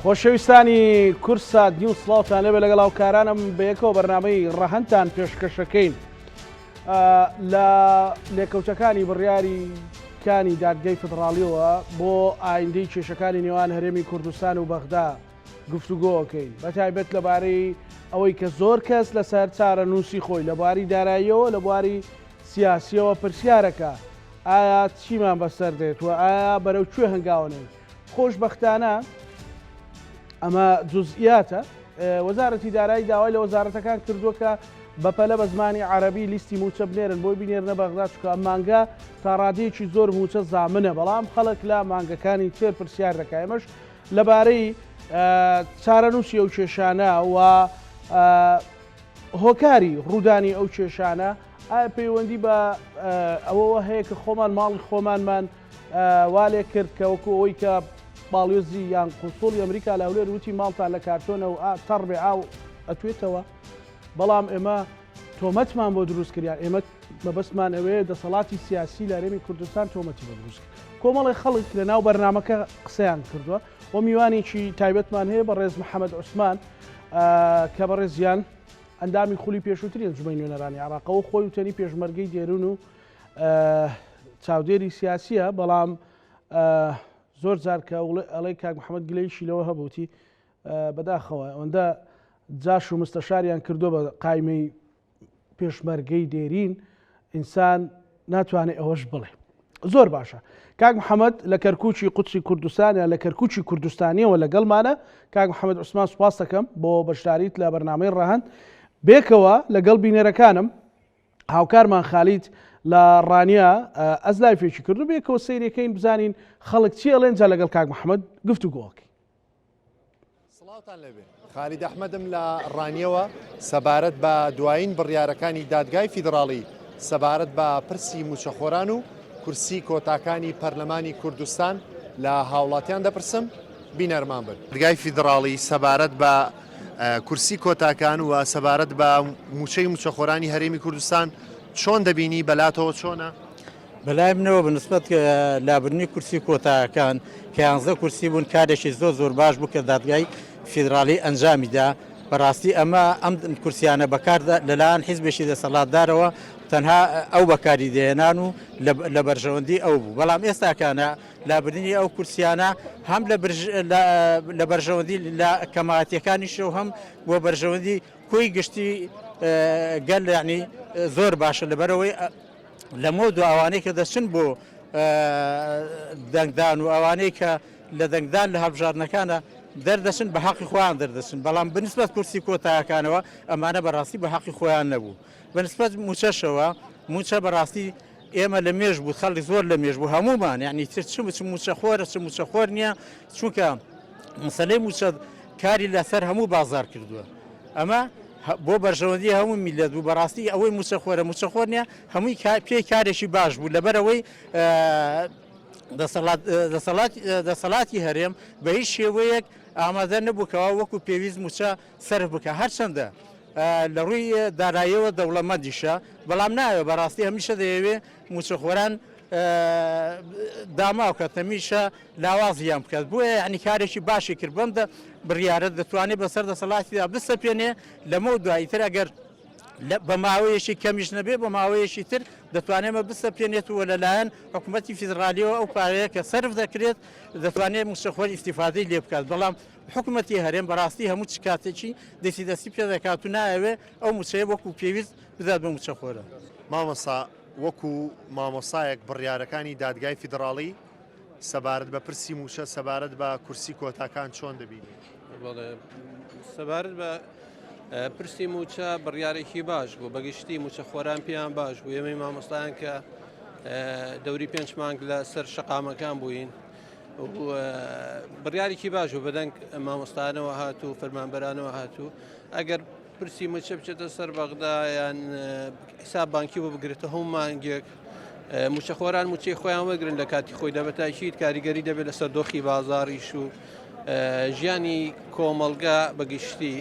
خۆشەویستانی کوردسات نیوز سڵاوتان لێبێ لەگەڵ هاوکارانم بەیەکەوە بەرنامەی ڕەهەندتان پێشکەشەکەین لە لێکەوتەکانی بڕیاری کانی دادگەی فدڕاڵیەوە بۆ ئایندەی کێشەکانی نێوان هەرێمی کوردستان و بەغدا گفتوگۆکەین بە تایبەت لەبارەی ئەوەی کە زۆر کەس لەسەر چارەنووسی خۆی لە بواری داراییەوە لە بواری سیاسیەوە پرسیارەکە ئایا چیمان بەسەر دێت و ئایا بەرەو کوێ هەنگاونێن خۆشبەختانە ئەمە جوزئیاتە، وەزارەتی دارایی داوای لە وەزارەتەکان کردووە کە بەپەلە بە زمانی عەرەبی لیستی مووچە بنێرن بۆی بینێرنە بەغدا چونکە ئەم مانگە تا ڕادەیەکی زۆر مووچە زامنە بەڵام خەڵک لە مانگەکانی تر پرسیار دەکات ئێمەش لەبارەی چارەنووسی ئەو کێشانە و هۆکاری ڕوودانی ئەو کێشانە ئایا پەیوەندی بە ئەوەوە هەیە کە خۆمان ماڵی خۆمانمان وا لێ کرد کە وەکو ئەوەی کە باڵیۆزی یان قونسوڵی ئەمریکا لە هەولێر وتی ماڵتان لە کارتۆنە و تەڕ بێ ئاو ئەتوێتەوە بەڵام ئێمە تۆمەتمان بۆ دروست کریان ئێمە مەبەستمان ئەوەیە دەسەڵاتی سیاسی لە هەرێمی کوردستان تۆمەتی بۆ دروست کرد کۆمەڵی خەڵک لە ناو بەرنامەکە قسەیان کردووە و میوانێکی تایبەتمان هەیە بەڕێز محەممەد عوسمان کە بەڕێزیان ئەندامی خولی پێشووتری ئەنجومەنی نوێنەرانی عێراقەوە خۆی وتەنی پێشمەرگەی دێرون و چاودێری سیاسیە بەڵام زۆر جار کە ئەڵێ کاک محەممەد گلەیشی لەوە هەبووتی بەداخەوە ئەوەندە جاش و مستەشاریان کردو بە قایمەی پێشمەرگەی دێرین ئینسان ناتوانێت ئەوەش بڵێ زۆر باشە کاک محەممەد لە کەرکوکی قودسی کوردستان یان لە کەرکوکی کوردستانیەوە لەگەڵمانە کاک محەممەد عوسمان سوپاس دەکەم بۆ بەشداریت لە بەرنامەی ڕەهەند بێکەوە لەگەڵ بینەرەکانم هاوکارمان خالید لە ڕانیە ئەز لایفێکی کرد و بێکەوە سەیرەکەین بزانین خەڵک چی ئەڵێن جا لەگەڵ کاک محەممەد گفتوگۆکەین. سڵاوتان لێبێ خالید ئەحمەدم لە ڕانیەوە سەبارەت بە دوایین بڕیارەکانی دادگای فیدڕاڵی سەبارەت بە پرسی موچەخۆران و کورسی کۆتاکانی پەرلەمانی کوردستان لە هاوڵاتیان دەپرسم بینەرمان بن. دادگای فیدڕاڵی سەبارەت بە کورسی کۆتاکان و سەبارەت بە مووچەی مووچەخۆرانی هەرێمی کوردستان چۆن دەبینی بەلاتەوە چۆنە؟ بەلای منەوە بەنسبەت لابردنی کورسی کۆتاکان کە یانزە کورسی بوون کارێکی زۆر زۆر باش بوو کە دادگای فیدراڵی ئەنجامی دا بەڕاستی ئەمە ئەم کورسیانە بەکار لەلایەن حیزبێکی دەسەڵاتدارەوە تەنها ئەو بەکاری دەهێنان و لە بەرژەوەندی ئەو بوو بەڵام ئێستاکانە لابردنی ئەو کورسیانە هەم لە بەرژەوەندی لە کەمایەتیەکانیشەوە هەم بۆ بەرژەوەندی کۆی گشتی گەل یعنی زۆر باشە لەبەرەوەی لەمە دو ئەوانەی کە دەچن بۆ دەنگدان و ئەوانەی کە لە دەنگدان لە هەڵبژاردنەکانە دەردەچن بە حەقی خۆیان دەردەچن بەڵام بنسبەت کورسی کۆتایەکانەوە ئەمانە بەڕاستی بە حەقی خۆیان نەبوو بەنسبەت موچەشەوە موچە بەڕاستی ئێمە لە مێژ بوو خەڵک زۆر لە مێژ بوو هەموومان یعنی تر چ چ موچەخۆرە چ موچەخۆر نییە چونکە مەسەلەی موچە کاری لەسەر هەموو بازار کردووە ئەمە بۆ بەرژەوەندی هەموو میلەت بوو بەڕاستی ئەوەی موچەخۆرە موچەخۆر نییە هەمووی پێی کارێکی باش بوو لەبەرەوەی دەسەڵات دەسەڵات دەسەڵاتی هەرێم بە هیچ شێوەیەک ئامادە نەبوو کەوا وەکو پێویست موچە سەرف بکە هەرچەندە لە ڕووی داراییەوە دەوڵەمەندیشە بەڵام ناوێ بەڕاستی هەمیشە دەیەوێ موچەخۆران داماو کات هەمیشە لاوازیان بکات بۆیە یعنی کارێکی باشی کرد بەم بڕیارە دەتوانێت بەسەر دەسەڵاتیدا بسەپێنێ لەمە دواییتر ئەگەر بە ماوەیەکی کەمیش نەبێ بە ماوەیەکی تر دەتوانێت مە بسەپێنێت و لەلایەن حکوومەتی فیدرالیەوە ئەو پارەیە کە سەرف دەکرێت دەتوانێت موچەخۆر ئیستیفادەی لێ بکات بەڵام حکومەتی هەرێم بەڕاستی هەموو چ کاتێکی دەستی دەستی پێ دەکات و نایەوێ ئەو موچەیە وەکو پێویست بدات بە موچەخۆران. مامۆستا وەکو مامۆستایەک بڕیارەکانی دادگای فیدڕاڵی سەبارەت بە پرسی موچە سەبارەت بە کورسی کۆتاکان چۆن دەبینی؟ بەڵێ سەبارەت بە پرسی موچە بڕیارێکی باش بوو بەگشتی موچەخۆران پێیان باش بوو ئێمەی مامۆستایان کە دەوری پێنج مانگ لە سەر شەقامەکان بووین بڕیارێکی باش بوو بەدەنگ مامۆستانەوە هاتوو فەرمانبەرانەوە هاتوو ئەگەر پرسی موچە بچێتە سەر بەغدا یان حساب بانکی بۆ بگرێتە هەموو مانگێک موچەخۆران موچەی خۆیان وەگرن لە کاتی خۆی دەبەتاکیت کاریگەری دەبێت لەسەر دۆخی بازاریش و ژیانی کۆمەڵگا بەگشتی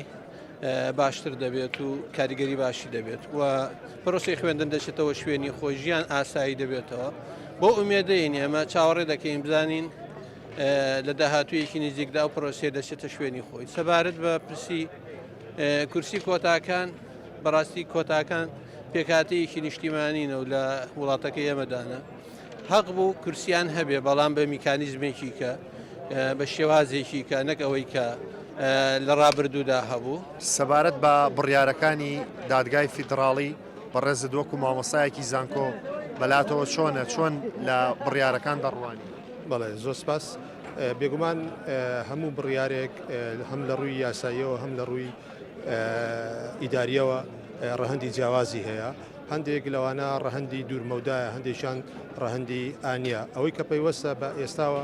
باشتر دەبێت و کاریگەری باشی دەبێت و پرۆسی خوێندن دەچێتەوە شوێنی خۆی ژیان ئاسایی دەبێتەوە بۆ ئومێدەین ئێمە چاوەڕێ دەکەین بزانین. لە داهاتوویەکی نزیکدا ئەو پرۆسەیە دەچێتە شوێنی خۆی. سەبارەت بە پرسی کورسی کۆتاکان، بەڕاستی کۆتاکان پێکهاتەیەکی نیشتیمانینە و لە وڵاتەکەی ئێمەدانە. هەق بوو کورسیان هەبێ بەڵام بە میکانیزمێکی کە بە شێوازێکی کە نەک ئەوەی کە لە ڕابردوودا هەبوو. سەبارەت بە بڕیارەکانی دادگای فیدڕاڵی بەڕێزت وەکو مامۆستایەکی زانکۆ بەلاتەوە چۆنە چۆن لە بڕیارەکان دەڕوانی؟ بەڵێ زۆر سپاس. بێگومان هەموو بڕیارێک هەم لە ڕووی یاساییەوە هەم لە ڕووی ئیداریەوە ڕەهەندی جیاوازی هەیە. هەندێک لەوانە ڕەهەندی دوورمەودایە، هەندێکیان ڕەهەندی ئانییە. ئەوەی کە پەیوەستە بە ئێستاوە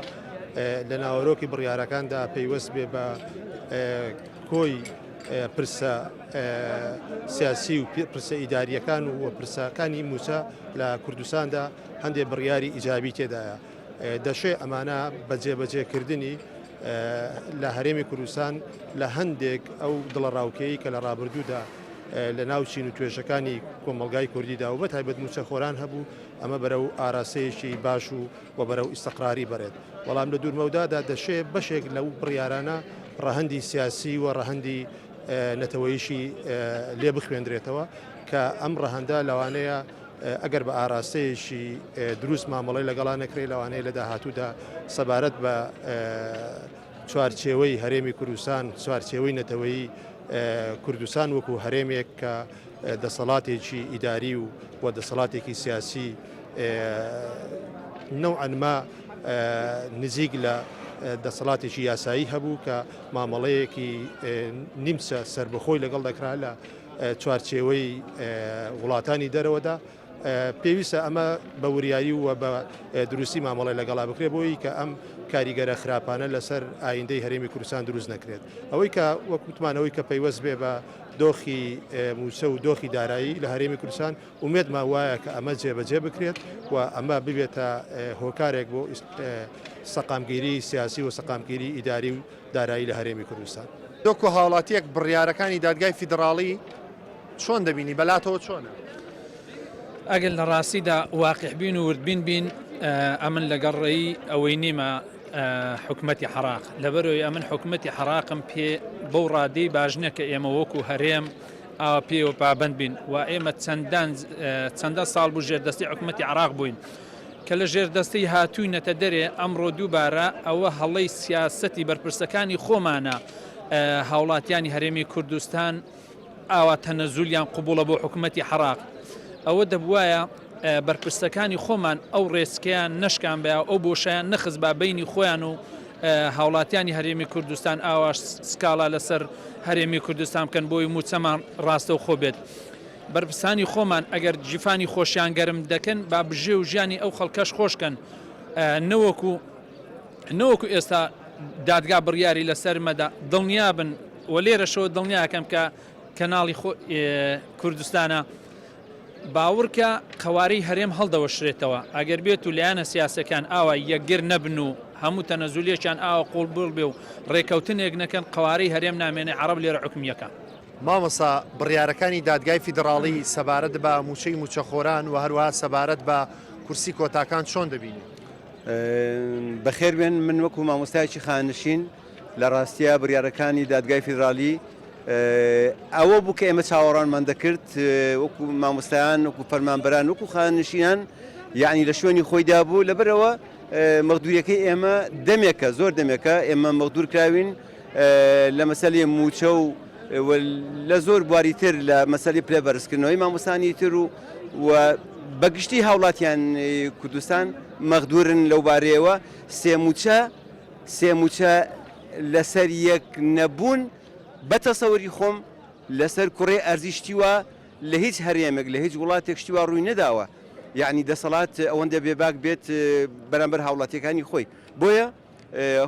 لە ناوەرۆکی بڕیارەکاندا پەیوەست بێ بە کۆی پرسە سیاسی و پرسە ئیدارییەکان و پرسەکانی مووچە لە کوردستاندا هەندێک بڕیاری ئیجابی تێدایە. دەشێ ئەمانە بە جێبەجێکردنی لە هەرێمی کوردستان لە هەندێک ئەو دڵەڕاوکێی کە لە ڕابردوودا لە ناو چین و توێژەکانی کۆمەڵگای کوردیدا و بە تایبەت مووچەخۆران هەبوو، ئەمە بەرەو ئاراستەیەکی باش و و بەرەو ئیستقراری بەرێت. بەڵام لە دوورمەودادا دەشێ بەشێک لەو بڕیارانە ڕەهەندی سیاسی و ڕەهەندی نەتەوەییشی لێ بخوێندرێتەوە کە ئەم ڕەهەندە لەوانەیە ئەگەر بە ئاراستەیەکی دروست مامەڵەی لەگەڵا نەکرێت لەوانەیە لە داهاتوودا سەبارەت بە چوارچێوەی هەرێمی کوردستان، چوارچێوەی نەتەوەیی کوردستان وەکو هەرێمێک کە دەسەڵاتێکی ئیداری و و دەسەڵاتێکی سیاسی نەوعەن ما نزیک لە دەسەڵاتێکی یاسایی هەبوو کە مامەڵەیەکی نیمچە سەربەخۆی لەگەڵ دەکرا لە چوارچێوەی وڵاتانی دەرەوەدا پێویستە ئەمە بە وریایی و بە دروستی مامەڵەی لەگەڵا بکرێت بۆی کە ئەم کاریگەرە خراپانە لەسەر ئایندەی هەرێمی کوردستان دروست نەکرێت. ئەوەی کە وەک وتمانەوەی کە پەیوەست بێ بە دۆخی مووچە و دۆخی دارایی لە هەرێمی کوردستان ئومێدمان وایە کە ئەمە جێبەجێ بکرێت و ئەمە ببێتە هۆکارێک بۆ سەقامگیری سیاسی و سەقامگیری ئیداری و دارایی لە هەرێمی کوردستان. وەکو هاوڵاتیەک بڕیارەکانی دادگای فیدڕاڵی چۆن دەبینی بەلاتەوە چۆنە؟ ئەگەر لە ڕاستیدا واقعبین و وردبین بین ئەمن لەگەڵ ڕێی ئەوەی نیمە حکومەتی حراق لەبەرەوەی ئەمن حکومەتی حراقم پێ بەو ڕادەی باش نییە کە ئێمە وەکو هەرێم ئاوا پێوە پابند بین و ئێمە چەندان چەندە ساڵ بوو ژێردەستی حکومەتی عراق بووین کە لە ژێردەستەی هاتووینەتە دەرێ ئەمڕۆ دووبارە ئەوە هەڵەی سیاسەتی بەرپرسەکانی خۆمانە هاوڵاتیانی هەرێمی کوردستان ئاوا تەنەزولیان قبوڵە بۆ حکومەتی عێراق ئەوە دەبوایە بەرپرسەکانی خۆمان ئەو ڕێچکەیان نەشکان بە ئەو بۆشیان نەخزبا بینی خۆیان و هاوڵاتیانی هەرێمی کوردستان ئاواش سکاڵا لەسەر هەرێمی کوردستان بکەن بۆی موچەمان ڕاستەوخۆ بێت. بەرپرسانی خۆمان ئەگەر گیرفانی خۆشیان گەرم دەکەن با بژێ و ژیانی ئەو خەڵکەش خۆشکەن نەوەکو نەوەکو ئێستا دادگا بڕیاری لەسەر مەدا دڵنیابن و لێرەشەوە دڵنیاکەم کە کەناڵی کوردستانە باوەڕکە قەوارەی هەرێم هەڵدەوەشرێتەوە ئەگەر بێت و لایەنە سیاسەکان ئاوا یەکگر نەبن و هەموو تەنەزولیەکیان ئاوا قوڵ بڵ بێ و ڕێکەوتنێک نەکەن قەوارەی هەرێم نامێنێ عەڕەب لێرە حوکمیەکە. مامۆستا بڕیارەکانی دادگای فیدڕاڵی سەبارەت بە مووچەی مووچەخۆران و هەروەها سەبارەت بە کورسی کۆتاکان چۆن دەبینی؟ بەخێر بێن من وەکو مامۆستایەکی خانەنشین لە ڕاستیا بڕیارەکانی دادگای فیدرالی ئەوە بوو کە ئێمە چاوەڕانمان دەکرد وەکو مامۆستایان وەکو فەرمانبەران وەکو خانەنشینان یعنی لە شوێنی خۆیدا بوو لەبەرەوە مەغدوریەکەی ئێمە دەمێکە زۆر دەمێکە ئێمە مەغدور کراوین لە مەسەلەی مووچە و لە زۆر بواری تر لە مەسەلی پلە بەرزکردنەوەی مامۆستانی تر و و بەگشتی هاوڵاتیان کوردستان مەغدورن لەو بارەیەوە سێ مووچە سێ مووچە لەسەر یەک نەبوون بە تەسەوری خۆم لەسەر کوڕێ ئەرزی شتی وا لە هیچ هەرێمێک لە هیچ وڵاتێک شتی وا ڕووی نەداوە یعنی دەسەڵات ئەوەندە بێباک بێت بەرامبەر هاوڵاتیەکانی خۆی بۆیە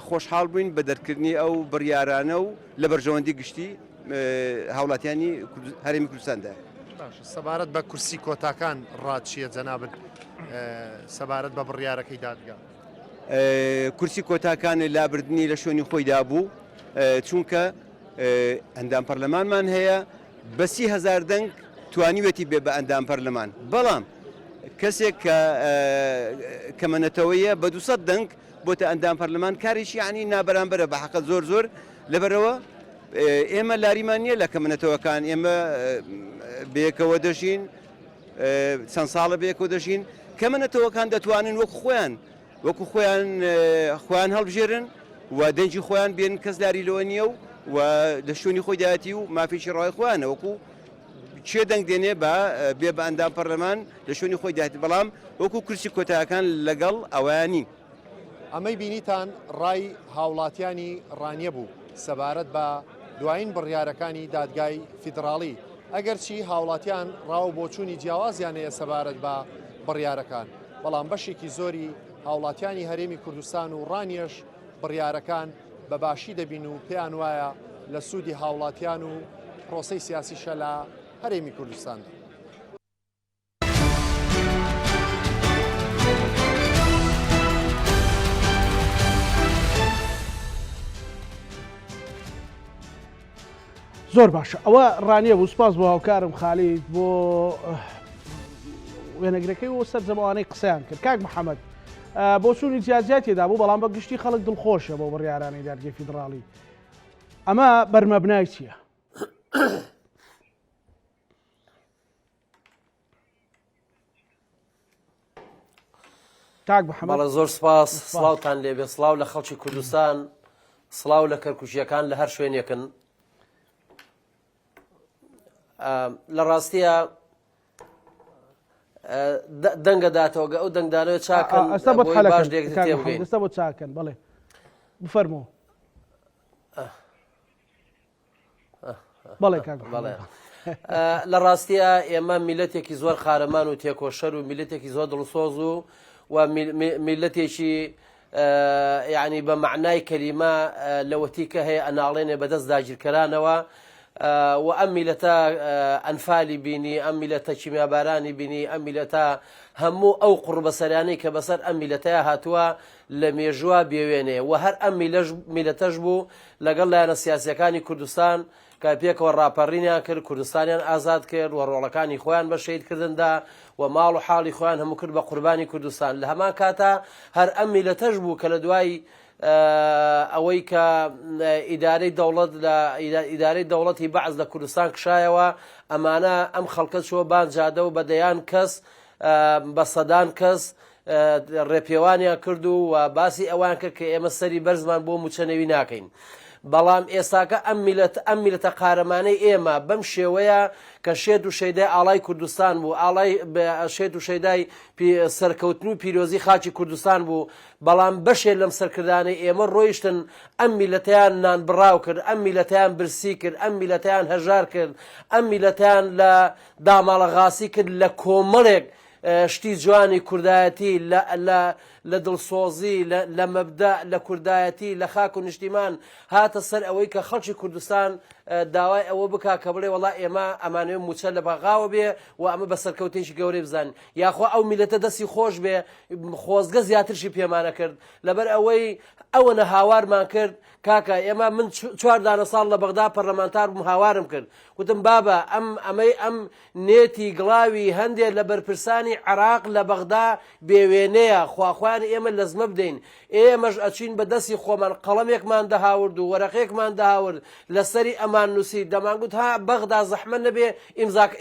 خۆشحاڵ بووین بە دەرکردنی ئەو بڕیارانە و لە بەرژەوەندی گشتی هاوڵاتیانی هەرێمی کوردستاندایە. باشە سەبارەت بە کورسی کۆتاکان ڕات چییە جەنابت سەبارەت بە بڕیارەکەی دادگا؟ کورسی کۆتاکان لابردنی لە شوێنی خۆیدا بوو چونکە ئەندام پەرلەمانمان هەیە بە 30هزار دەنگ توانیوێتی بێ بە ئەندام پەرلەمان بەڵام کەسێک کە کەمەنەتەوەیە بە 200 دەنگ. بۆتە ئەندام پەرلەمان کارێکی یعنی نابەرامبەرە بە حەقە زۆر زۆر لەبەرەوە ئێمە لاریمان نییە لە کەمنەتەوەکان ئێمە بەیەکەوە دەژین چەند ساڵە بەیەکەوە دەژین کەمەنەتەوەکان دەتوانن وەک خۆیان وەکو خۆیان خۆیان هەڵبژێرن و دەنگی خۆیان بێن کەس لاری لەوە نییە و و لە شوێنی خۆی دایەتی و مافێکی ڕای خۆیانە وەکو کێ دەنگ دێنێ بە بێ بە ئەندام پەرلەمان لە شوێنی خۆی دایەتی بەڵام وەکو کورسی کۆتایەکان لەگەڵ ئەوەیان نین. ئەمەی بینیتان ڕای هاوڵاتیانی ڕانیە بوو سەبارەت بە دوایین بڕیارەکانی دادگای فیدڕاڵی، ئەگەرچی هاوڵاتیان ڕا و بۆچوونی جیاوازیان هەیە سەبارەت بە بڕیارەکان، بەڵام بەشێکی زۆری هاوڵاتیانی هەرێمی کوردستان و ڕانیەش بڕیارەکان بە باشی دەبین و پێیان وایە لە سوودی هاوڵاتیان و پرۆسەی سیاسیشە لە هەرێمی کوردستاندا. زۆر باشە ئەوە ڕانیە بوو سپاس بۆ هاوکارم خالید بۆ وێنەگرەکەی و سەرجەمەوانەی قسەیان کرد کاک محەممەد بۆچوونی جیاجیا تێدا بوو بەڵام بە گشتی خەڵک دڵخۆشە بۆ بڕیارانی دادگەی فیدراڵی ئەمە بەرمەبنای چییە؟ کاک محەممەد بەڵێ زۆر سپاس سڵاوتان لێبێ سڵاو لە خەڵکی کوردستان سڵاو لە کەرکوشیەکان لە هەر شوێنێکن لە ڕاستیە دەنگە داتەوە گە ئەو دەنگدانەوە چاکەن ئەستا بۆ باش لێک تێبگەین ئێستا بۆ چاکەن بەڵێ بفەرموو بەڵێ کاک بەڵێ لە ڕاستیە ئێمە میلەتێکی زۆر قارەمان و تێکۆشەر و میلەتێکی زۆر دڵسۆز و و میلەتێکی یعنی بە معنای کەلیمە لەوەتی کە هەیە ئەناڵێنێ بەدەست داگیرکەرانەوە و ئەم میلەتە ئەنفالی بینی ئەم میلەتە کیمیابارانی بینی ئەم میلەتە هەموو ئەو قوڕبەسەرانەی کە بەسەر ئەم میلەتەیە هاتووە لە مێژووە بێوێنێ و هەر ئەم میلەتەش بوو لەگەڵ لایەنە سیاسییەکانی کوردستان کە پێکەوە ڕاپەڕینیان کرد، کوردستانیان ئازاد کرد و ڕۆڵەکانی خۆیان بە شەهید کردن دا و ماڵ و حاڵی خۆیان هەموو کرد بە قوربانی کوردستان. لە هەمان کاتا هەر ئەم میللەتەش بوو کە لە دوای ئەوەی کە ئیدارەی دەوڵەت لە ئیدارەی دەوڵەتی بەعس لە کوردستان کشایەوە، ئەمانە ئەم خەڵکە چووە بان جادە و بە دەیان کەس بە سەدان کەس ڕێپێوانیان کرد و و باسی ئەوان کرد کە ئێمە سەری بەرزمان بۆ موچە نەوی ناکەین. بەڵام ئێستاکە ئەم میلەت ئەم میلەتە قارەمانەی ئێمە بەم شێوەیە کە شێت و شەیدای ئاڵای کوردستان بوو ئاڵای شێت و شەیدای سەرکەوتن و پیرۆزی خاکی کوردستان بوو بەڵام بەشێ لەم سەرکردانەی ئێمە ڕۆیشتن ئەم میلەتەیان نانبڕاو کرد ئەم میلەتەیان برسی کرد ئەم میلەتەیان هەژار کرد ئەم میلەتەیان لە داماڵە غاسی کرد لە کۆمەڵێک شتی جوانی کوردایەتی لە لە لە دڵسۆزی لە لە مەبدەئ لە کوردایەتی لە خاک و نیشتیمان هاتە سەر ئەوەی کە خەڵکی کوردستان داوای ئەوە بکا کە بڵێ وەڵا ئێمە ئەمانەوێ مووچە لە بەغاوە بێ و ئەمە بە سەرکەوتنێکی گەورەی بزانین یاخوا ئەو میلەتە دەستی خۆش بێ خۆزگە زیاترشی پێمانە کرد لەبەر ئەوەی ئەوەنە هاوارمان کرد کاکە ئێمە من چوار دانە ساڵ لە بەغدا پەرلەمانتار بووم هاوارم کرد وتم بابە ئەم ئەمەی ئەم نێتی گڵاوی هەندێ لە بەرپرسانی عێراق لە بەغدا بێ وێنەیە، خواخوایان ئێمە لەزمە بدەین، ئێمەش ئەچوین بە دەستی خۆمان قەڵەمێکمان دەهاورد و وەرەقەیەکمان دەهاورد لە سەری ئەمان نوسی، دەمانگوت ها بەغدا زەحمەت نەبێ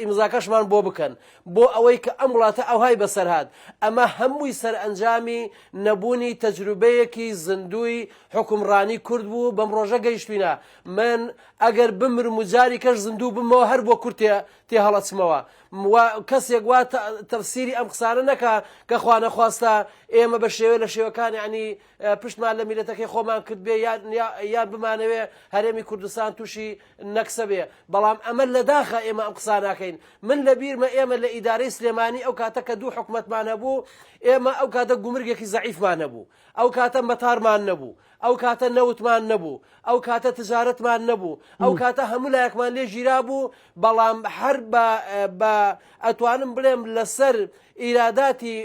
ئیمزاکەشمان بۆ بکەن بۆ ئەوەی کە ئەم وڵاتە ئەوهای بەسەر هات. ئەمە هەمووی سەرئەنجامی نەبوونی تەجروبەیەکی زیندووی حوکمڕانی کورد بوو بەم ڕۆژە گەیشتوینە. من ئەگەر بمرم و جاری کەش زیندوو بمەوە هەر بۆ کورد تێ تێ هەڵەچمەوە و کەسێک وا تەفسیری ئەم قسانە نەکا کە خوانەخواستە ئێمە بە شێوێ لە شێوەکان یعنی پشتمان لە میلەتەکەی خۆمان کرد بێ یان یان بمانەوێ هەرێمی کوردستان تووشی نەکسە بێ بەڵام ئەمە لە داخە ئێمە ئەم قسانە ناکەین من لە بیرمە ئێمە لە ئیدارەی سلێمانی ئەو کاتە کە دوو حکومەتمان هەبوو ئێمە ئەو کاتە گومرگێکی زەعیفمان هەبوو ئەو کاتە مەتارمان نەبوو. ئەو کاتە نەوتمان نەبوو ئەو کاتە تجارەتمان نەبوو ئەو کاتە هەموو لایەکمان لێ گیرا بوو بەڵام هەر بە بە ئەتوانم بڵێم لەسەر ئیراداتی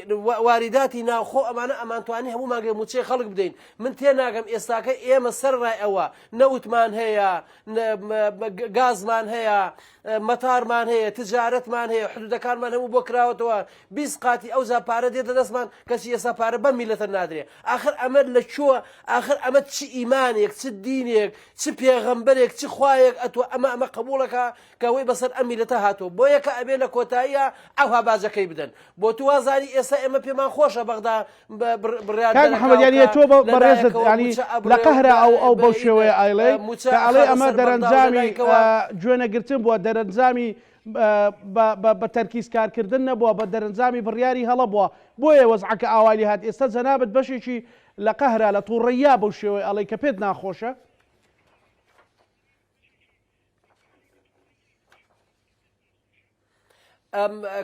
واریداتی ناوخۆ ئەمانە ئەمانتوانی هەموو مانگێک موچەی خەڵک بدەین من تێناگەم ئێستاکە ئێمە سەر ڕای ئەوە نەوتمان هەیە گازمان هەیە مەتارمان هەیە تجارەتمان هەیە حدودەکانمان هەموو بۆ کراوەتەوە 20 قاتی ئەوجا پارە دێتە دەستمان کەچی ئێستا پارە بەم میلەتە نادرێ ئاخر ئەمە لە کووە ئاخر ئەمە چ ئیمانێک چ دینێک چ پێغەمبەرێک چ خوایەک ئەتوە ئەمە ئەمە قبوڵەکە کە ئەوەی بەسەر ئەم میلەتە هاتووە بۆیە کە ئەبێ لە کۆتاییە ئەوها باجەکەی بدەن بۆ تو وازانی ئێستا ئێمە پێمان خۆشە بەغدا بڕیار کاک محەممەد یانی تۆ بە بەڕێزت ینی لە قەهرا ئەو ئەو بەو شێوەیە ئایڵێ کە ئەڵێ ئەمە دەرەنجامی گوێنەگرتن بووە دەرەنجامی بە تەرکیز کارکردن نەبووە بە دەرەنجامی بڕیاری هەڵە بووە بۆیە وەزعەکە ئاوای لێ هات ئێستا جەنابت بەشێکی لە قەهرا لە تووڕەییا بەو شێوەیە ئەڵێی کە پێت ناخۆشە.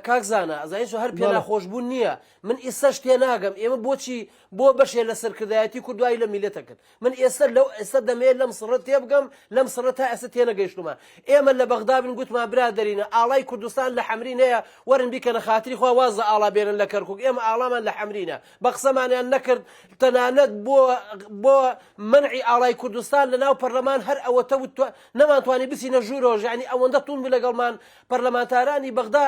کاک زانا ئەزانی چۆ هەر پێناخۆش بوون نییە من ئێستاش تێناگەم ئێمە بۆچی بۆ بەشێ لە سەرکردایەتی کورد وای لە میلەتە کرد من ئێستا لەو ئێستا دەمەوێت لەم سڕە تێبگەم لەم سڕە تا ئێستا تێنەگەیشتومە ئێمە لە بەغدا بن گوتمان برادەرینە ئاڵای کوردستان لە حەمرین هەیە وەرن بیکەنە خاتری خوا واز لە ئاڵا بێنن لە کەرکک ئێمە ئاڵامان لە حەمرینە بە قسەمانیان نەکرد تەنانەت بۆ بۆ مەنعی ئاڵای کوردستان لە ناو پەرلەمان هەر ئەوەتە نەمانتوانی بچینە ژوورەوە یانی ئەوەندە توند بوو لەگەڵمان پەرلەمانتارانی بەغدا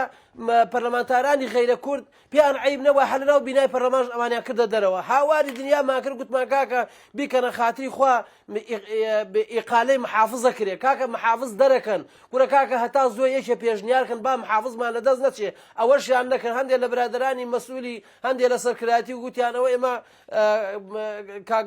پەرلەمانتارانی غەیرە کورد پێیان عەیب نەبوو هەر لەناو بینای پەرلەمانش ئەوانیان کردە دەرەوە هاواری دنیامان کرد گوتمان کاکە بیکەنە خاتری خوا ئیقالەی محافزە کرێ کاکە محافز دەرەکەن کورە کاکە هەتا زۆ یەکێ پێشنیارکەن با محافزمان لەدەست نەچێ ئەوەشیان نەکرد هەندێک لە برادەرانی مەسئولی هەندێک لە سەرکردایەتی و گوتیان ئەوە ئێمە کاک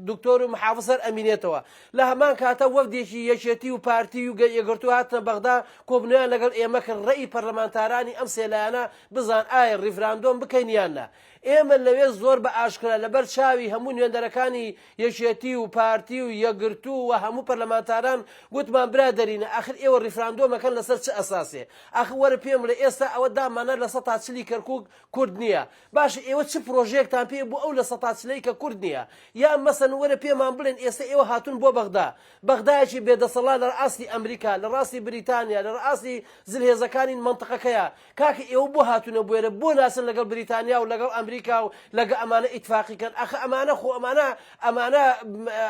دکتۆر و محافز هەر ئەمینێتەوە لە هەمان کاتە وەفدێکی یەکێتی و پارتی و یەکگرتوو هاتنە بەغدا کۆبنەوەیان لەگەڵ ئێمە کرد ڕێی پەرلەمانتارانی ئەم سێ لایەنە بزان ئایا ڕیفراندۆم بکەین یان نا ئێمە لەوێ زۆر بە ئاشکرا لەبەر چاوی هەموو نوێنەرەکانی یەکێتی و پارتی و یەکگرتوو و هەموو پەرلەمانتاران گوتمان برادەرینە ئاخر ئێوە ڕیفراندۆمەکەن لەسەر چ ئەساسێ ئاخر وەرە پێم بڵێ ئێستا ئەوە دامانە لە سەتا چلی کەرکوک کورد نییە باشە ئێوە چ پرۆژەیەکتان پێیە بۆ ئەو لە سەتا چلەی کە کورد نییە؟ یان مەسەن وەرە پێمان بڵێن ئێستە ئێوە هاتوون بۆ بەغدا، بەغدایەکی بێ دەسەڵات لە ئاستی ئەمریکا، لە ڕاستی بریتانیا، لە ئاستی زلهێزەکانی مەنتقەکەیە، کاکە ئێوە بۆ هاتوونە بۆێرە، بۆ ناچن لەگەڵ بریتانیا و لەگەڵ ئەمریکا و لەگە ئەمانە ئیتفاقی کەن، ئاخە ئەمانە خۆ ئەمانە ئەمانە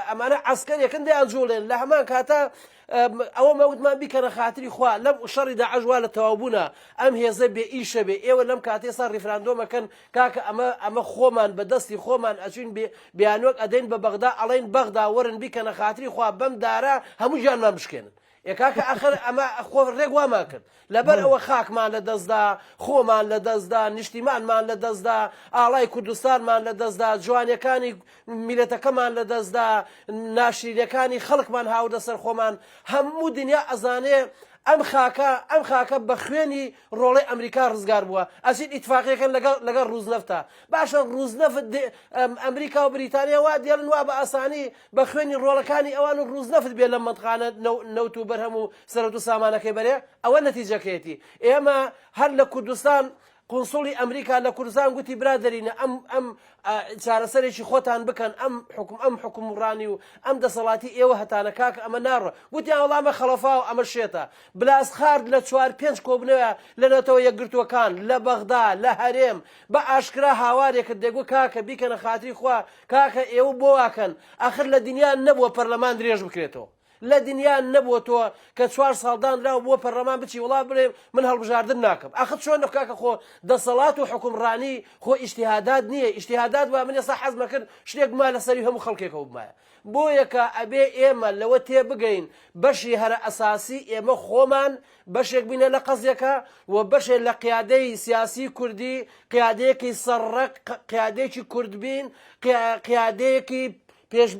ئەمانە عەسکەرێکن دەیانجوڵێن، لە هەمان کاتا ئەوە مە وتمان بیکەنە خاتری خوا لەم شەڕی داعش وا لە تەواوبوونە ئەم هێزە بێ ئیشە بێ ئێوە لەم کاتێ سا ڕیفراندۆمەکەن کاکە ئەمە ئەمە خۆمان بە دەستی خۆمان ئەچوین بێ بیانوەک ئەدەین بە بەغدا ئەڵێن بەغدا وەرن بیکەنە خاتری خوا بەم دارە هەموو گیانمان بشکێنن ئێ کاکە ئەخر ئەمە خۆ ڕێک وامان کرد لەبەر ئەوە خاکمان لە دەستدا خۆمان لە دەستدا نیشتیمانمان لە دەستدا ئاڵای کوردستانمان لە دەستدا جوانیەکانی میلەتەکەمان لە دەستدا ناشرینەکانی خەڵکمان هاوردە سەر خۆمان هەموو دنیا ئەزانێ ئەم خاکە ئەم خاکە بە خوێنی ڕۆڵەی ئەمریکا ڕزگار بووە ئەچین ئیتفاقیەکەن لەگەڵ لەگەڵ ڕوزنەفتا باشە ڕوزنەفت ئەمریکا و بریتانیا وا دێڵن وا بە ئاسانی بە خوێنی ڕۆڵەکانی ئەوان و ڕوزنەفت بێ لەم مەنتقانە نەوت و بەرهەم و سەرەت و سامانەکەی بەرێ ئەوە نەتیجەکەیەتی ئێمە هەر لە کوردستان قونسوڵی ئەمریکا لە کوردستان گوتی برادەرینە ئەم ئەم چارەسەرێکی خۆتان بکەن ئەم حکوم ئەم حکومڕانی و ئەم دەسەڵاتی ئێوە هەتانە کاکە ئەمە ناڕە گوتیان وەڵا ئەمە خەڵەفاوە ئەمە شێتە بلاسخارت لە چوار پێنج کۆبنەوە لە نەتەوە یەکگرتووەکان لە بەغدا لە هەرێم بە ئاشکرا هاوارێکت دەگوت کاکە بیکەنە خاتری خوا کاکە ئێوە بۆ واکەن ئەخر لە دنیا نەبووە پەرلەمان درێژ بکرێتەوە لە دنیا نەبووە تۆ کە چوار ساڵ دانراو بۆ پەرلەمان بچی وڵا بڵێ من هەڵبژاردن ناکەم ئەخر چۆن کاکە خۆ دەسەڵات و حکومڕانی خۆ ئیجتیهادات نییە ئیجتیهادات وا من ئێستا حەزمە کرد شتێک بما لەسەری هەموو خەڵکێکەوە بمایە بۆیە کە ئەبێ ئێمە لەوە تێبگەین بەشی هەرە ئەساسی ئێمە خۆمان بەشێک بینە لە قەزیەکە و بەشێ لە قیادەی سیاسی کوردی قیادەیەکی سەرڕەق قیادەیەکی کوردبین قیادەیەکی پێش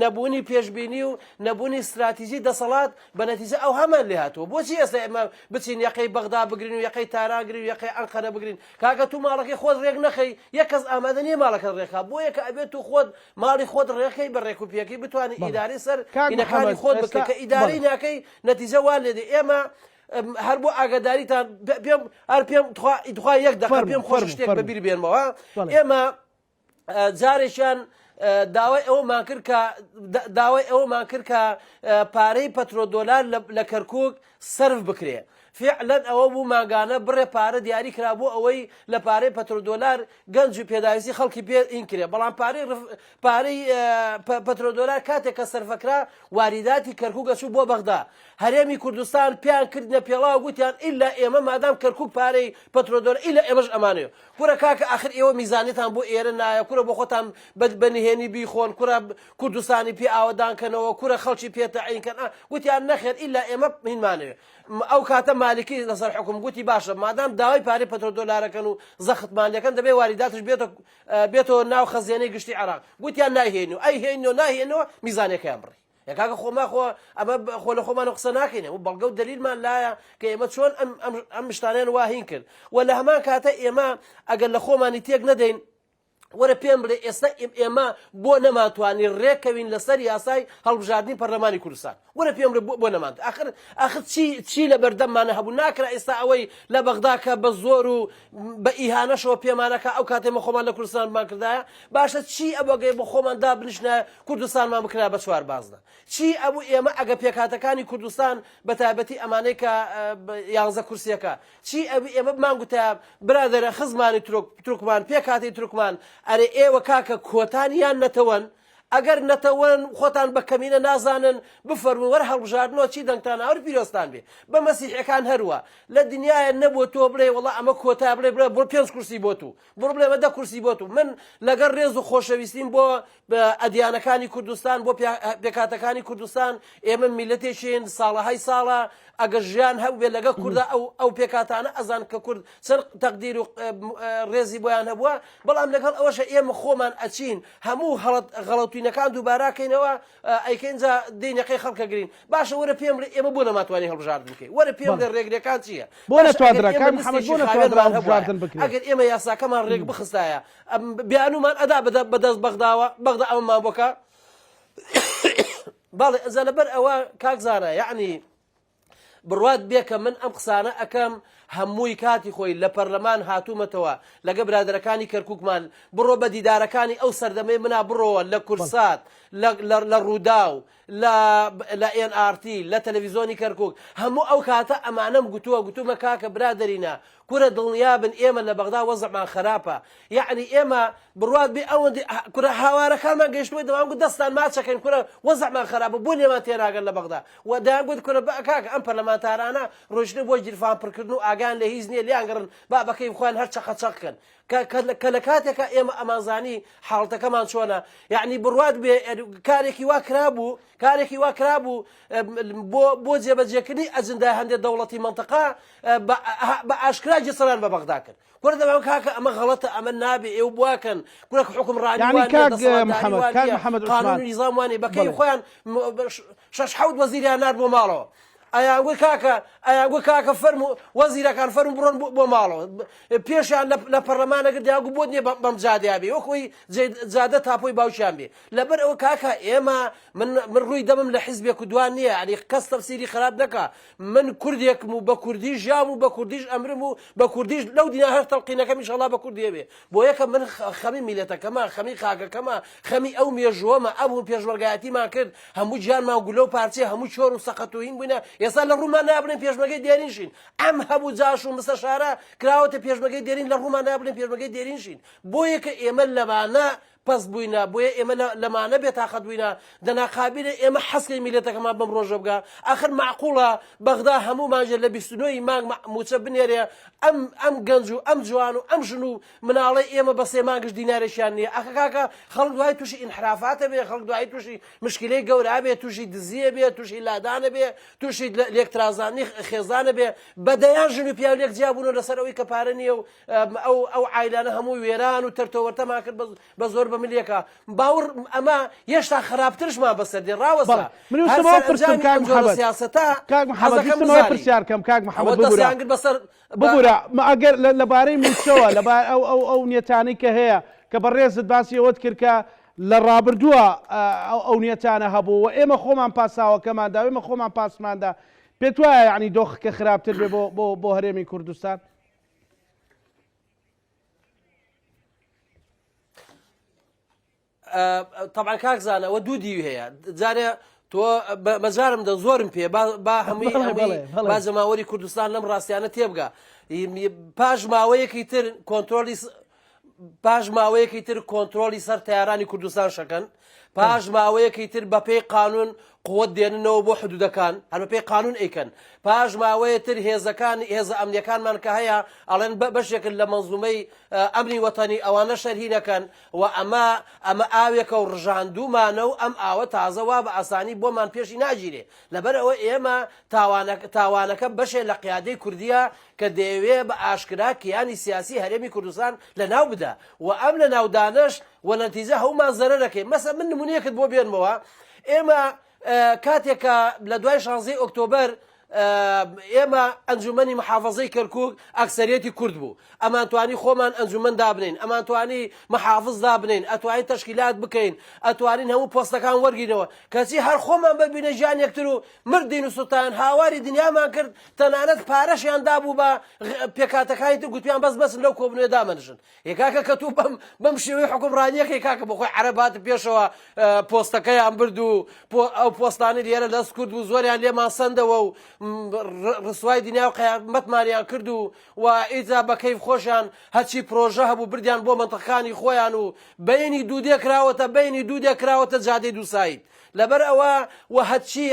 نەبوونی پێشبینی و نەبوونی ستراتیجی دەسەڵات بە نەتیجە ئەو هەمان لێ هاتووە بۆچی ئێستا ئێمە بچین یەقەی بەغدا بگرین و یەقەی تاران گرین و یەقەی ئەنقەرە بگرین کاکە تو ماڵەکەی خۆت ڕێک نەخەی یەک کەس ئامادە نییە ماڵەکەت ڕێکخا بۆیە کە ئەبێت تو خۆت ماڵی خۆت ڕێکەی بە ڕێک و پێکی بتوانی ئیدارەی سەر کاک ئینەکانی محەمەد خۆت بکەی ئێستا کە ئیدارەی بەڵێ ناکەی نەتیجە وا لێ دێ ئێمە هەر بۆ ئاگاداریتان پێم هەر پێم تخوا یەک دەقە فەرموو پێم خۆشە فەرموو شتێک فەرموو بەبیر بێنمەوە بەڵێ ئێمە جارێکیان داوای ئەوەمان کرد کە داوای ئەوەمان کرد کە پارەی پەترۆدۆلار لە کەرکک سەرف بکرێ فعلەن ئەوە بوو مانگانە بڕێ پارە دیاری کرا بۆ ئەوەی لە پارەی پەترۆدۆلار گەنج و پێداویستی خەڵکی پێ ئین کرێ بەڵام پارەی پارەی پەترۆدۆلار کاتێک کە سەرفەکرا واریداتی کەرکوک ئەچوو بۆ بەغدا هەرێمی کوردستان پێیان کردنە پێڵاو گوتیان ئیلا ئێمە مادام کەرکوک پارەی پەترۆدۆلار ئیلا ئێمەش ئەمانەوێ کورە کاکە ئاخر ئێوە میزانیتان بۆ ئێرە نایە کورە بۆ خۆتان بە نهێنی بیخۆن کورە کوردستانی پێ ئاوەدان کەنەوە کورە خەڵکی پێ تەعین کەن گوتیان نەخێر ئیلا ئێمە هینمانەوێ ئەو کاتە مالکی لەسەر حکوم گوتی باشە مادام داوای پارەی پەترۆدۆلارەکەن و زەختمان لەکەن دەبێ واریداتش بێتە بێتەوە ناو خەزێنەی گشتی عێراق گوتیان نایهێنی و ئەی هێنەوە ناهێنەوە میزانەکەیان بڕی کاکە خۆما خۆ ئەمە خۆ لە خۆمان قسە ناکەین و بەڵگە و دەلیلمان لایە کە ئێمە چۆن ئەم ئەم شتانیان واهین کرد و لە هەمان کاتە ئێمە ئەگەر لە خۆمانی تێک نەدەین وەرە پێم بڵێ ئێستا ئێمە بۆ نەمانتوانی ڕێکەوین لەسەر یاسای هەڵبژاردننی پەرلەمانی کوردستان وەرە پێم بڵێ بۆ نەمان ئاخر ئاخر چی چی لە بەردەممانە هەبوو ناکرا ئێستا ئەوەی لە بەغدا کە بە زۆر و بە ئیهانەشەوە پێمانەکە ئەو کاتێ مە خۆمان لە کوردستانمان کردایە باشە چی ئەوەگەی بۆ خۆمان دابنیشنایە کوردستانمان بکرا بە چوار بازنە چی ئەبوو ئێمە ئەگە پێکهاتەکانی کوردستان بە تایبەتی ئەمانەی کە یانزە کورسیەکە چی ئەبوو ئێمە بمان گوتایە برادەرە خزمانی تورکمان پێکهاتەی تورکمان ئەرێ ئێوە کاکە کۆتان یان نەتەوەن ئەگەر نەتەوەن خۆتان بە کەمینە نازانن بفەرموون وەرە هەڵبژاردنەوە چی دەنگتان هاور پیرۆزتان بێ بە مەسیحیەکان هەروە لە دنیاە نەبووە تۆ بڵێ وەڵا ئەمە کۆتا بڵێ بڵێ بۆ پێنج کورسی بۆ تو بڕۆ بڵێ ئەمە دە کورسی بۆ تو من لەگەڵ ڕێز و خۆشەویستیم بۆ ئەدیانەکانی کوردستان بۆ پێکاتەکانی کوردستان ئێمە میلەتێکین ساڵەهای ساڵە ئەگەر ژیان هەبووبێ لەگەڵ کوردا ئەو ئەو پێکهاتانە ئەزان کە کورد چەند تەقدیر و ڕێزی بۆیان هەبووە بەڵام لەگەڵ ئەوەشە ئێمە خۆمان ئەچین هەموو هەڵەت غەڵەتوینەکان دووباراکەینەوە ئەیکەین جا دینەکەی خەڵکە گرین باشە وەرە پێم بڵێ ئێمە بۆ نەماتوانی هەڵبژاردن بکەین وەرە پێم بڵێ ڕێگرەکان چییە بۆ نەتواندرا کاک محەمەد بۆ نەتواندرا هەڵبژاردن بکرێت ئەگەر ئێمە یاساکەمان ڕێک بخستایە بیانومان ئەدا بەدەست بەغداوە بەغدا ئەمەمان بۆکە بەڵێ ئەجا لەبەر ئەوە کاک زانا یەعنی بڕوات بێ کە من ئەم قسانە ئەکەم هەمووی کاتی خۆی لە پەرلەمان هاتوومەتەوە لەگە برادەرەکانی کەرکووکمان بڕۆ بە دیدارەکانی ئەو سەردەمەی منا بڕۆوە لە کورسات لە ڕووداو لە لە ئێن ئارتی لە تەلەڤیزۆنی کەرکووک هەموو ئەو کاتە ئەمانەم گوتووە گوتومە کاکە برادەرینە کورە دڵنیابن ئێمە لە بەغدا وەزعمان خراپە یەعنی ئێمە بڕوات بێ ئەوەندی کورە هاوارەکانمان گەیشتووە دەمان گوت دەستان ماچەکەین کورە وەزعمان خراپە بۆ لێمان تێناگەن لە بەغدا و دەیان گوت کورە بە کاکە ئەم پەرلەمانتارانە ڕۆیشتن بۆ گیرفان پڕکردن و ئاگایان لە هیچ نییە لێیان گەڕن با بەکەی خۆیان هەر چەقە چەق کەن کە لە کاتێکا ئێمە ئەمانزانی حاڵتەکەمان چۆنە یعنی بڕوات بێ کارێکی وا کرابوو کارێکی وا کرابوو بۆ بۆ جێبەجێکردنی ئەجندای هەندێک دەوڵەتی مەنتەقە بە ئاشکرا گێچەڵیان بە بەغدا کرد کورە دەبام کاکە ئەمە غەڵەتە ئەمە نابێ ئێوە بواکەن کورە حوکمڕانی یعنی وانە کاک دەسەڵاتداری محەمەد وانە کاک محەمەد قانون عوسمان و نیزام وانە بەکەی بەڵێ خۆیان شەش حەوت وەزیریان نارد بۆ ماڵەوە ئەیانگوت کاکە ئەیانگوت کاکە فەرموو وەزیرەکان فەرموو بڕۆن بۆ ماڵەوە پێشیان لە پەرلەمانە گرت دەیانگوت بۆت نییە بەم جادەیا بێ وەک ئەوەی جادە تاپۆی باوکیان بێ لەبەر ئەوە کاکە ئێمە من من ڕووی دەمم لە حیزبێک و دوان نییە یعنی کەس تەفسیری خراپ نەکا من کوردێکم و بە کوردی ژیام و بە کوردیش ئەمرم و بە کوردیش لەو دینا هەر تەڵقینەکەم ئیشەڵا بە کوردیە بێ بۆ یەکە من خەمی میلەتەکەمە خەمی خاکەکەمە خەمی ئەو مێژووەمە ئەم و پێشمەرگایەتیمان کرد هەموو گیانمان گولە و پارچەیە هەموو چۆر و سەقەت و هین بووینە ئێستا لە ڕوومان نابڵێن پێشمەرگەی دێرین شین ئەم هەموو جاش و مستەشارە کراوەتە پێشمەرگەی دێرین لە ڕوومان نابڵێن پێشمەرگەی دێرین شین بۆیە کە ئێمە لەمانە پەست بووینە، بۆیە ئێمە لە لەمانە بێتاقەت بووینە، دەنا قابیلە ئێمە حەزکەین میللەتەکەمان بەم ڕۆژە بگا، ئاخر مەعقوڵە بەغدا هەموو مانگێ لە 29 ی مانگ مووچە بنێرێ، ئەم ئەم گەنج و ئەم جوان و ئەم ژن و مناڵەی ئێمە بە سێ مانگش دینارێکیان نییە، ئاخر کاکە خەڵک دوایی تووشی ئینحرافات ئەبێ، خەڵک دوایی تووشی مشکیلەی گەورە ئەبێ، تووشی دزی ئەبێ، تووشی لادان ئەبێ، تووشی لێکترازاندنی خێزان ئەبێ، بە دەیان ژن و پیاو لێک جیا بوونەوە لەسەر ئەوەی کە پارە نییە و ئەو ئەو عایلانە هەموو وێران و تەرتەوەرتەمان کرد بە زۆر بە ملێکە باوڕ ئەمە هێشتا خراپترشمان بەسەر دێ ڕاوەستا بەڵێ من ویستم ئەوە پرسم کاک محەمەد کاک محەمەد ویستم ئەوە پرسیار کەم کاک محەمەد ببورە بەسەر ببورە ئەگەر لەبارەی مووچەوە لەبار ئەو ئەو ئەو نیەتانەی کە هەیە کە بەڕێزت باسی ئەوەت کرد کە لە ڕابردووە ئەو نیەتانە هەبوو و ئێمە خۆمان پاساوەکەماندا ئێمە خۆمان پاسماندا پێت وایە یعنی دۆخەکە خراپتر بێ بۆ بۆ بۆ هەرێمی کوردستان؟ تەبعەن کاک زانا ئەوە دوو دیوی هەیە جارێ تۆ مەجارم دە زۆرم پێ با هەمووی با جەماوەری کوردستان لەم ڕاستیانە تێبگا پاش ماوەیەکی تر کۆنتترۆلی پاش ماوەیەکی تر کۆنتترۆلی سەر تیارانی کوردستان شەکەن پاش ماوەیەکی تر بەپێی قانون قوت دێننەوە بۆ حدودەکان هەر بەپێی قانون ئەیکەن پاش ماوەیە تر هێزەکان هێزە ئەمنیەکانمان کە هەیە ئەڵێن بەشێکن لە مەنزومەی ئەمنی وەتەنی ئەوانە شەرهی نەکەن و ئەمە ئەمە ئاوێکە و ڕژاندوومانە و ئەم ئاوە تازە وا بە ئاسانی بۆمان پێشی ناگیرێ لەبەر ئەوە ئێمە تاوانەکە تاوانەکە بەشێ لە قیادەی کوردیە کە دەیەوێ بە ئاشکرا کیانی سیاسی هەرێمی کوردستان لە ناو بدا و ئەم لە ناودانەش و نەتیجە هەومان زەرەرەکەی مەسە من نمونەیەکت بۆ بێنمەوە ئێمە کاتێک کە لە دوای شانزەی ئۆکتۆبەر ئێمە ئەنجومەنی محافظەی کەرکک ئەکسەرێتی کورد بوو ئەمانتوانی خۆمان ئەنجومەن دابنین ئەمانتوانی محافظ دابنین ئەتوانین تەشکیلات بکەین ئەتوانین هەموو پۆستەکان وەرگینەوە کەچی هەر خۆمان ببینە ژیان یەکتر و مردین و سوتان هاواری دنیامان کرد تەنانەت پارەشیان دابوو بە پێکاتەکانی تر گوتیان بەس بەسن لەو کۆبنێ دامەنشن ئێ کاکە کە تۆ بەم بەم شێوەی حوکمڕانیەکەی کاکە بۆ خۆی عەرەب هاتە پێشەوە پۆستەکەیان برد و ئەو پۆستانەی لێرە لەس کرد و زۆریان لێمان سەندەوە و ڕسوای دنیا و قیامەتمانیان کرد و و ئیجا بە کەیف خۆشیان هەرچی پرۆژە هەبوو بردیان بۆ مەنتەقەکانی خۆیان و بینی دوودێ کراوەتە بینی دوودێ کراوەتە جادەی دووساید لەبەر ئەوە و هەرچی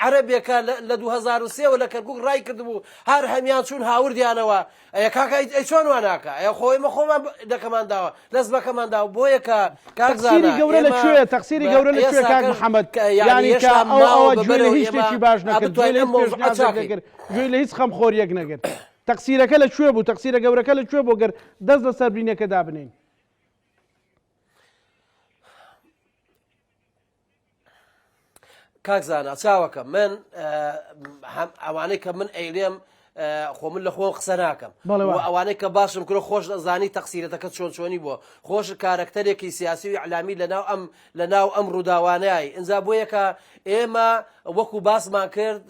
عەرەبێکە لە 2003 وە لە کەرکک ڕای کردبوو هەر هەمیان چوون هاوردیانەوە ئەیە کاکە ئەی چۆن وا ناکا ئەیە خۆ ئێمە خۆمان دەکەمان داوە لەس بەکەمان داوە بۆیە کە کاک تەقسیری زانا گەورە لە ئێمە کوێیە تەقسیری بە گەورە لە کوێ کاک ئێساکەش محەممەد کە یعنی یعنی کە هێشتا ئەو ماوە ئەوە بە گوێی لە بەرەوە هیچ ئێمە شتێکی باش نەکرد گوێی ئەبتوانین لە ئەم هیچ مەوزوعە پێشنیازێک چاکەین نەکرد گوێی لە هیچ خەمخۆریەک نەگرت تەقسیرەکە لە کوێ بوو تەقسیرە گەورەکە لە کوێ بوو گەر دەست لەسەر برینەکە دابنێین کاک زانا چاوەکەم من ئەوانەی کە من ئەیلێم خۆ من لە خۆم قسە ناکەم ئەوانەی کە باشم کرۆ خۆش ئەزانی تەقسیرەتەکە چۆن چۆنی بووە خۆش کارەکتەرێکی سیاسی و ئەلامی لە ناو ئەم لە ناو ئەم ڕووداوانای ئینجا بۆ یەکە ئێمە وەکو باسمان کرد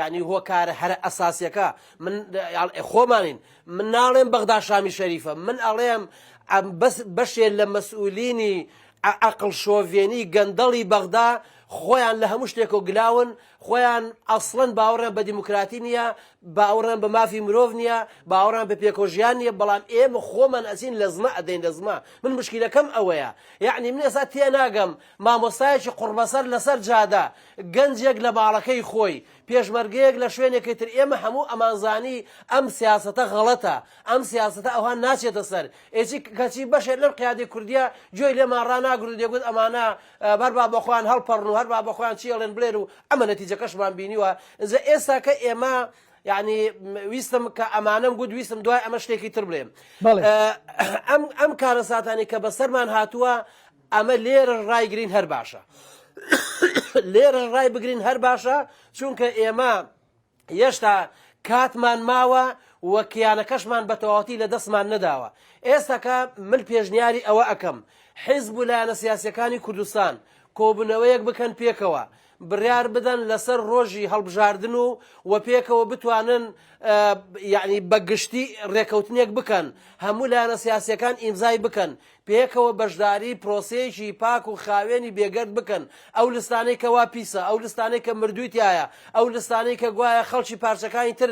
یعنی هۆکارە هەرە ئەساسیەکە من خۆمانین من ناڵێم بەغدا شامی شەریفە من ئەڵێم بەس بەشێ لە مەسئولینی عەقڵ شۆڤێنی گەندەڵی بەغدا خۆیان لە هەموو شتێکەوە گلاون خۆیان ئەسڵەن باوەڕیان بە دیموکراتی نییە باوەڕیان بە مافی مرۆڤ نییە باوەڕیان بە پێکەوەژیان نییە بەڵام ئێمە خۆمان ئەچین لەزمە ئەدەین لەزمە من مشکیلەکەم ئەوەیە یەعنی من ئێستا تێناگەم مامۆستایەکی قوڕبەسەر لەسەر جادە گەنجێک لە ماڵەکەی خۆی پێشمەرگەیەک لە شوێنێکی تر ئێمە هەموو ئەمانزانی ئەم سیاسەتە غەڵەتە ئەم سیاسەتە ئەوها ناچێتە سەر ئێچی کەچی بەشێک لەم قیادەی کوردیە گوێی لێمان ڕاناگرت و دەیگوت ئەمانە هەر با بەخۆیان هەڵپەڕن و هەر با بەخۆیان چی ئەڵێن بڵێن و ئەمە نەتیجەکەشمان بینیوە ئینجا ئێستا کە ئێمە یعنی ویستم کە ئەمانەم گوت ویستم دوای ئەمە شتێکی تر بڵێم ئەم ئەم کارەساتانی کە بەسەرمان هاتووە ئەمە لێرە ڕایگرین هەر باشە لێرە ڕای بگرین هەر باشە چونکە ئێمە هێشتا کاتمان ماوە و کیانەکەشمان بە تەواوەتی لە دەستمان نەداوە. ئێستاکە من پێشنیاری ئەوە ئەکەم حیزب و لایەنە سیاسیەکانی کوردستان کۆبونەوەیەک بکەن پێکەوە بڕیار بدەن لەسەر ڕۆژی هەڵبژاردن و و پێکەوە بتوانن یعنی بە گشتی ڕێکەوتنێک بکەن هەموو لایەنە سیاسیەکان ئیمزای بکەن پێکەوە بەشداری پرۆسەیەکی پاک و خاوێنی بێگەرد بکەن، ئەو لستانەی کە وا پیسە، ئەو لستانەی کە مردووی تیایە، ئەو لستانەی کە گوایە خەڵکی پارچەکانی تر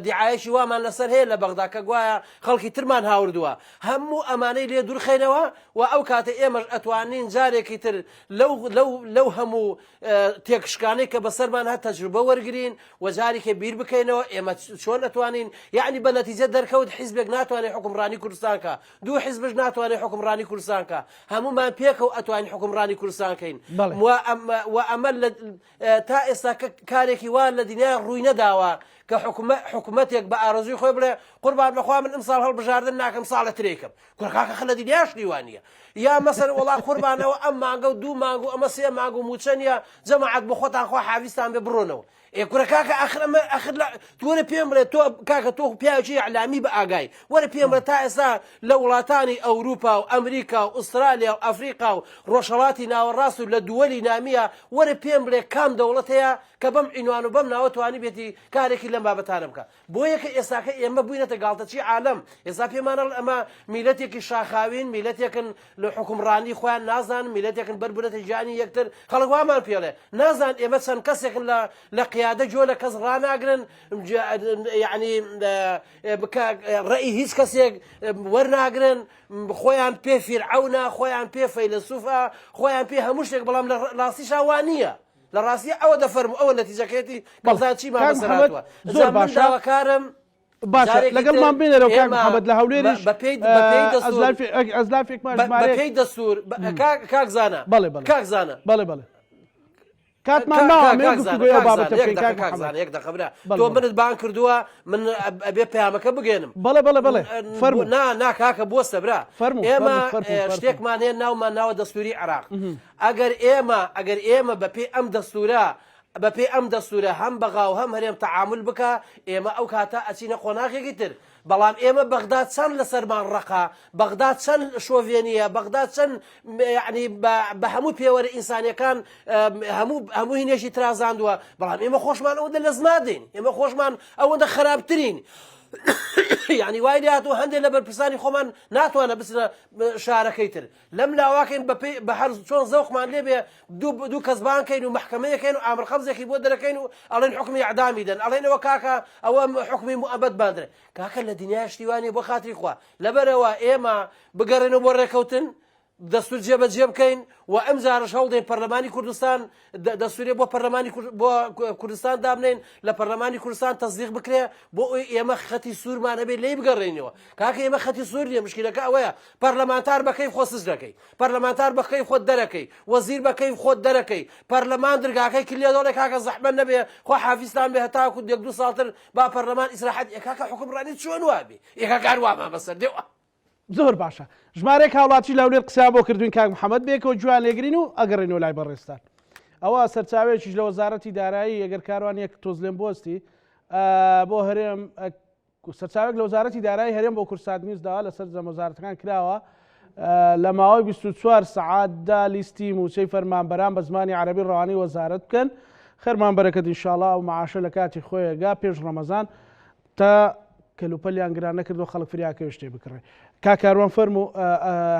دیعایەکی وامان لەسەر هەیە لە بەغدا کە گوایە خەڵکی ترمان هاوردووە، هەموو ئەمانەی لێ دوورخەینەوە و ئەو کاتە ئێمەش ئەتوانین جارێکی تر لەو لەو لەو هەموو تێکشکانەی کە بەسەرمان هات تەجروبە وەرگرین و جارێکێ بیر بکەینەوە ئێمە چۆن ئەتوانین یەعنی بە نەتیجە دەرکەوت حیزبێک ناتوانێت حوکمڕانی کوردستان کا دوو حیزبش ناتوانێت حوکمڕانی کوردستان کا هەموومان پێکەوە ئەتوانین حوکمڕانی کوردستان کەین بەڵێ. و ئەم- و ئەمە لە تا ئێستا کە کارێکی وا لە دنیا ڕووی نەداوە کە حکومە حکومەتێک بە ئارەزووی خۆی بڵێ قوربان بەخوا من ئمساڵ هەڵبژاردن ناکەم ساڵە ترێکم کورە کاکە خە لە دنیاش شتی وا نییە یا مەسەن وەڵا قوربانەوە ئەم مانگە و دوو مانگ و ئەمە سێ مانگ و مووچە نییە جەماعەت بۆ خۆتان خوا حاویستان بێ بڕۆنەوە ئێ کورە کاکە ئەخر ئەمە ئەخر لە وەرە پێم بڵێ تۆ کاکە تۆ پیاوێکی ئیعلامی بە ئاگای وەرە پێم بڵێ تا ئێستا لە وڵاتانی ئەوروپا و ئەمریکا و ئوسترالیا و ئەفریقا و ڕۆژهەڵاتی ناوەڕاست و لە دووەلی نامیە وەرە پێم بڵێ کام دەوڵەت هەیە کە بەم عینوان و بەم ناوە توانیبێتی کارێکی لە. لەم بابەتانە بکا. بۆیە کە ئێستاکە ئێمە بووینەتە گاڵتەچی عالەم، ئێستا پێمان ئەڵێن ئەمە میلەتێکی شاخاوین، میلەتێکن لە حوکمڕانی خۆیان نازانن، میلەتێکن بەربوونەتە گیانی یەکتر، خەڵک وامان پێڵێ، نازانن ئێمە چەند کەسێکن لە لە قیادە گوێ لە کەس ڕاناگرن، یەعنی ڕەئی هیچ کەسێک وەرناگرن، خۆیان پێ فیرعەونە، خۆیان پێ فەیلەسوفە، خۆیان پێ هەموو شتێک، بەڵام لە ڕاستیشا وا نییە. لە ڕاستی ئەوە دەفەرموو ئەوە نەتیجەکەیەتی بەڵزان چیمان کاک بەسەر محەممەد هاتووە زۆر جا من باشە داواکارم باشە جارێکی تر لەگەڵمان بێنەرەوە کاک ئێمە محەممەد لە بە هەولێریش بەپێی بەپێی دەستوور ئەزلافێ ئەزلافێکمان بە- ژمارەیەک بەپێی دەستوور بە- کاک کاک زانا بەڵێ بەڵێ کاک زانا بەڵێ بەڵێ کاتمان کا- ماوە کا- ئەمەوێ کاک زانا گفتوگۆی ئەو کاک بابەتە زانا یەک بکەین دەقە کاک کاک محەممەد زانا یەک دەقە برا بەڵێ تۆ بەڵێ منت بانگ کردووە من ئەب- ئەبێ پەیامەکە بگەێنم بەڵێ بەڵێ بەڵێ فەرموو نا نا کاکە بوەستە برا فەرموو ئێمە فەرموو فەرموو ئێ، فەرموو شتێکمان هەیە ناومان ناوە دەستوری عێراق ئەگەر ئێمە ئەگەر ئێمە بەپێی ئەم دەستورە بەپێی ئەم دەستورە هەم بەغا و هەم هەرێم تەعامول بکا ئێمە ئەو کاتە ئەچینە قۆناغێکی تر بەڵام ئێمە بەغدا چەند لەسەرمان ڕەقە بەغدا چەند شۆڤێنیە بەغدا چەند یعنی بە هەموو پێوەرە ئینسانیەکان هەموو هەموو هینێکی ترازاندووە بەڵام ئێمە خۆشمان ئەوەندە لە زمادین ئێمە خۆشمان ئەوەندە خراپترین یعنی وای لێهاتوو هەندێک لە بەرپرسانی خۆمان ناتوانە بچنە شارەکەی تر لەم لاواکەین بە پێی بە هەر چۆن زەوقمان لێ بێ دوو دوو کەس بانگ کەین و مەحکەمەیەکەین و ئامر قەبزێکی بۆ دەرەکەین و ئەڵێن حوکمی ئیعدامی دەن ئەڵێن ئەوە کاکە ئەوە حوکمی موئەبەد باندرێ کاکە لە دنیا شتی وا نیە بۆ خاتری خوا لەبەرئەوە ئێمە بگەڕێنەوە بۆ ڕێکەوتن دەستور جێبەجێ بکەین و ئەم جارش هەوڵدەین پەرلەمانی کوردستان دەستورێ بۆ پەرلەمانی بۆ کوردستان دابنێین لە پەرلەمانی کوردستان تەزدیق بکرێ بۆ ئەوی ئێمە خەتی سوورمان هەبێ لێی بگەڕێینەوە کاکە ئێمە خەتی سوور نییە مشکلەکە ئەوەیە پەرلەمانتار بە کەیف خۆت سز دەکەی پەرلەمانتار بە کەیف خۆت دەرەکەی وەزیر بە کەیف خۆت دەرەکەی پەرلەمان درگاکەی کلیە دەڵێ کاکە زەحمەت نەبێ خوا حافیزتان بێ هەتاکو یەک دوو ساڵتر با پەرلەمان ئیسراحەت ئێ کاکە حوکمڕانی چۆن وابێ ئێ کاکە هەر وامان بەسەر دێ زۆر باشە ژمارەیەک هاوڵاتی لە هەولێر قسەیان بۆ کردوین کاک محەممەد بێکەوە گوێیان لێگرین و ئەگەڕێنەوە لای بەڕێزتان ئەوە سەرچاوەیەکیش لە وەزارەتی دارایی ئەگەر کاروان یەک تۆز لێم بوەستی بۆ هەرێم سەرچاوێک لە وەزارەتی دارایی هەرێم بۆ کوردسات نیوز داوا لە سەرجەم وەزارەتەکان کراوە لە ماوەی 24 سەعاتدا لیستی موچەی فەرمانبەران بە زمانی عەرەبی ڕەوانەی وەزارەت بکەن خەرمان بەرەکەت ئینشاڵا ئەو معاشە لە کاتی خۆیەگا پێش ڕەمەزان تا کەلوپەلیان گران نەکردوە خەڵک فریاکەوێ شتێ بکڕێ. کاک کاروان فەرموو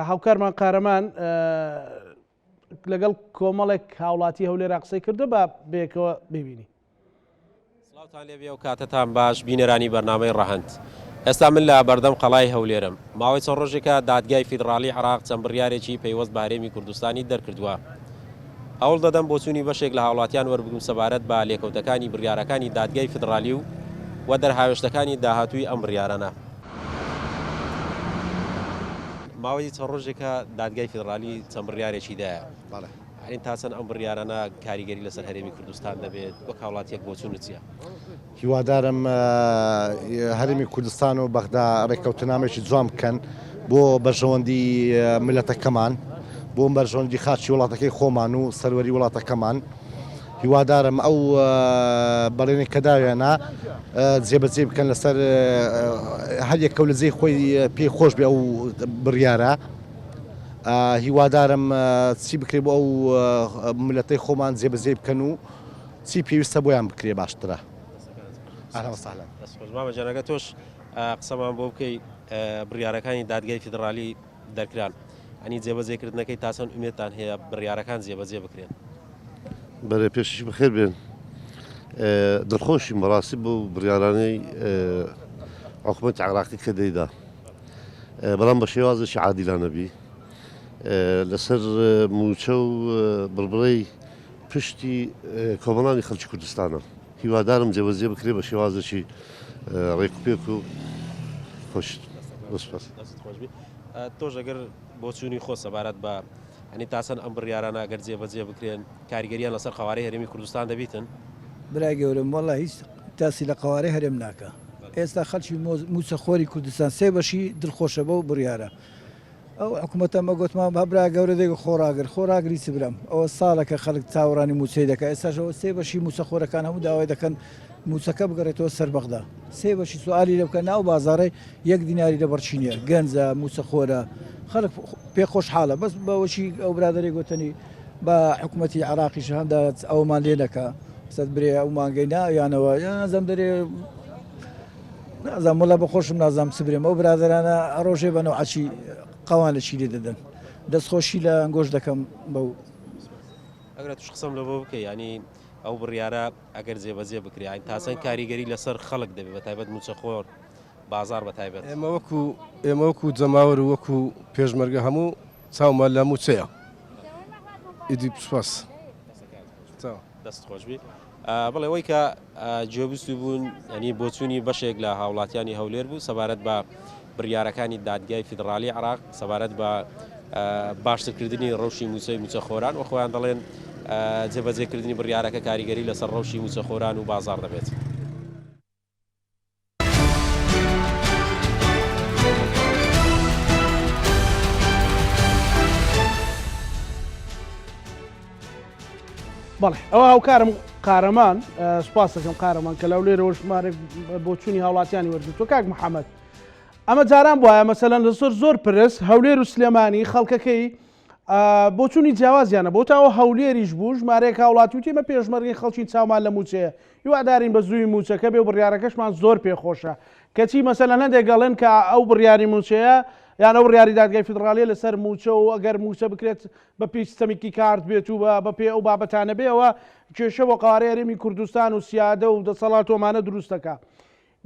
هاوکارمان قارەمان لەگەڵ کۆمەڵێک هاوڵاتی هەولێرا قسەی کردو با بەیەکەوە ببینی. سڵاوتان لێبێ و کاتتان باش بینەرانی بەرنامەی ڕەهەند. ئێستا من لە بەردەم قەڵای هەولێرم. ماوەی چەند ڕۆژێکە دادگای فیدڕاڵی عێراق چەند بڕیارێکی پەیوەست بە هەرێمی کوردستانی دەرکردووە. هەوڵ دەدەم بۆچوونی بەشێک لە هاوڵاتیان وەربگرم سەبارەت بە لێکەوتەکانی بڕیارەکانی دادگای فیدڕالی و و دەرهاوێشتەکانی داهاتووی ئەم بڕیارانە. ماوەی چەند ڕۆژێکە دادگای فیدڕالی چەند بڕیارێکی دایە. بەڵێ. ئاین تا چەند ئەم بڕیارانە کاریگەری لەسەر هەرێمی کوردستان دەبێت؟ وەک هاوڵاتیەک بۆچوونت چییە؟ هیوادارم هەرێمی کوردستان و بەغدا ڕێککەوتنامێکی جوان بکەن بۆ بەرژەوەندی میللەتەکەمان بۆ بەرژەوەندی خاکی وڵاتەکەی خۆمان و سەروەری وڵاتەکەمان هیوادارم ئەو بەڵێنی کە داویانە جێبەجێ بکەن لەسەر هەر یەکەو لە جێی خۆی پێی خۆش بێ ئەو بڕیارە هیوادارم چی بکرێ بۆ ئەو میللەتەی خۆمان جێبەجێ بکەن و چی پێویستە بۆیان بکرێ باشترە. اهلا وسهلا. دەست خۆش مامە جان ئەگەر تۆش قسەمان بۆ بکەی بڕیارەکانی دادگای فیدڕالی دەرکران ئەنی جێبەجێکردنەکەی تا چەند ئومێدتان هەیە بڕیارەکان جێبەجێ بکرێن؟ بەرێ پێشیش بەخێر بێن دڵخۆشیم بەڕاستی بۆ بڕیارانەی حکومەتی عێراقی کە دەیدا بەڵام بە شێوازێکی عادیلانە بی لەسەر موچە و بڕبڕەی پشتی کۆمەڵانی خەڵکی کوردستانە هیوادارم جێبەجێ بکرێ بە شێوازێکی ڕێکوپێک و خۆش سپاس. دەستت خۆش بی تۆش ئەگەر بۆچوونی خۆ سەبارەت بە ئەنی تا چەند ئەم بڕیارانە ئەگەر جێبەجێ بکرێن کاریگەریان لەسەر قەوارەی هەرێمی کوردستان دەبیتن؟ برای گەورەم وەڵا هیچ تاسی لە قەوارەی هەرێم ناکا ئێستا خەڵکی موچە خۆری کوردستان سێ بەشی دڵخۆشە بەو بڕیارە ئەو حکومەتە مە گۆتمان بە برا گەورە دەیگۆ خۆڕاگر خۆڕاگری چ برام ئەوە ساڵەکە خەڵک چاوەڕانی موچەی دەکا ئێستاش ئەوە سێ بەشی موچە خۆرەکان هەموو داوای دەکەن موچەکە بگەڕێتەوە سەر بەغدا سێ بەشی سوالی لێ بکە ناو بازاڕێ یەک دیناری لە بەڕچی نییە گەنجە موچە خۆرە خەڵک پێ خۆشحاڵە بەس بەوەشی ئەو برادەرەی گۆتەنی بە حکومەتی عێراقیش هەندە ئەومان لێ نەکا. سەد برێ ئەو مانگەی نا یانەوە نازم دەرێ نازم وڵا بە خۆشم نازانم چ برێم ئەو برادرانە ڕۆژێ بە نەوعەچی قەوان لە چی لێ دەدەن دەستخۆشی لە ئەنگۆش دەکەم بەو ئەگەر توش قسەم لە بۆ بکەی ینی ئەو بڕیارە ئەگەر جێبەجێ بکرێ یانی تا چەند کاریگەری لەسەر خەڵک دەبێت بە تایبەت مووچەخۆر بازاڕ بە تایبەت. ئێمە وەکو ئێمە وەکو جەماوەر و وەکو پێشمەرگە هەموو چاومان لە مووچەیە ئیدی سوپاس. دەست خۆش بی. بڵێ ئەوەی کە گوێبیستی بوون ینی بۆچوونی بەشێک لە هاوڵاتیانی هەولێر بوو سەبارەت بە بڕیارەکانی دادگای فیدڕالی عراق سەبارەت بە باشترکردنی ڕەوشی مووچەی مووچەخۆران و خۆیان دەڵێن جێبەجێکردنی بڕیارەکە کاریگەری لەسەر ڕەوشی مووچەخۆران و بازاڕ دەبێت. بەڵێ ئەوە هاوکارم قارەمان سوپاسەکەم قارەمان کە لەو لێرەوە ژمارێک بۆچوونی هاوڵاتیانی وەرگرتووە کاک محەممەد ئەمە جاران بواە مەسەلەن لەسەر زۆر پرس هەولێر و سلێمانی خەڵکەکەی بۆچوونی جیاوازیانە بۆ تاوە هەولێریش بوو ژمارەیەک هاوڵاتی وتی ئێمە پێشمەرگەی خەڵکین چاومان لە مووچەیە هیوادارین بە زووی مووچەکە بێ و بڕیارەکەشمان زۆر پێخۆشە کەچی مەسەلەن هەندێک ئەڵێن کە ئەو بڕیاری مووچەیە یان ئەو بڕیاری دادگای فیدڕاڵیە لەسەر مووچە و ئەگەر مووچە بکرێت بە پێی سیستەمێکی کارت بێت و بە پێی ئەو بابەتانە بێ ئەوە کێشە بۆ قەوارەی هەرێمی کوردستان و سیادە و دەسەڵات و ئەمانە دروست دەکا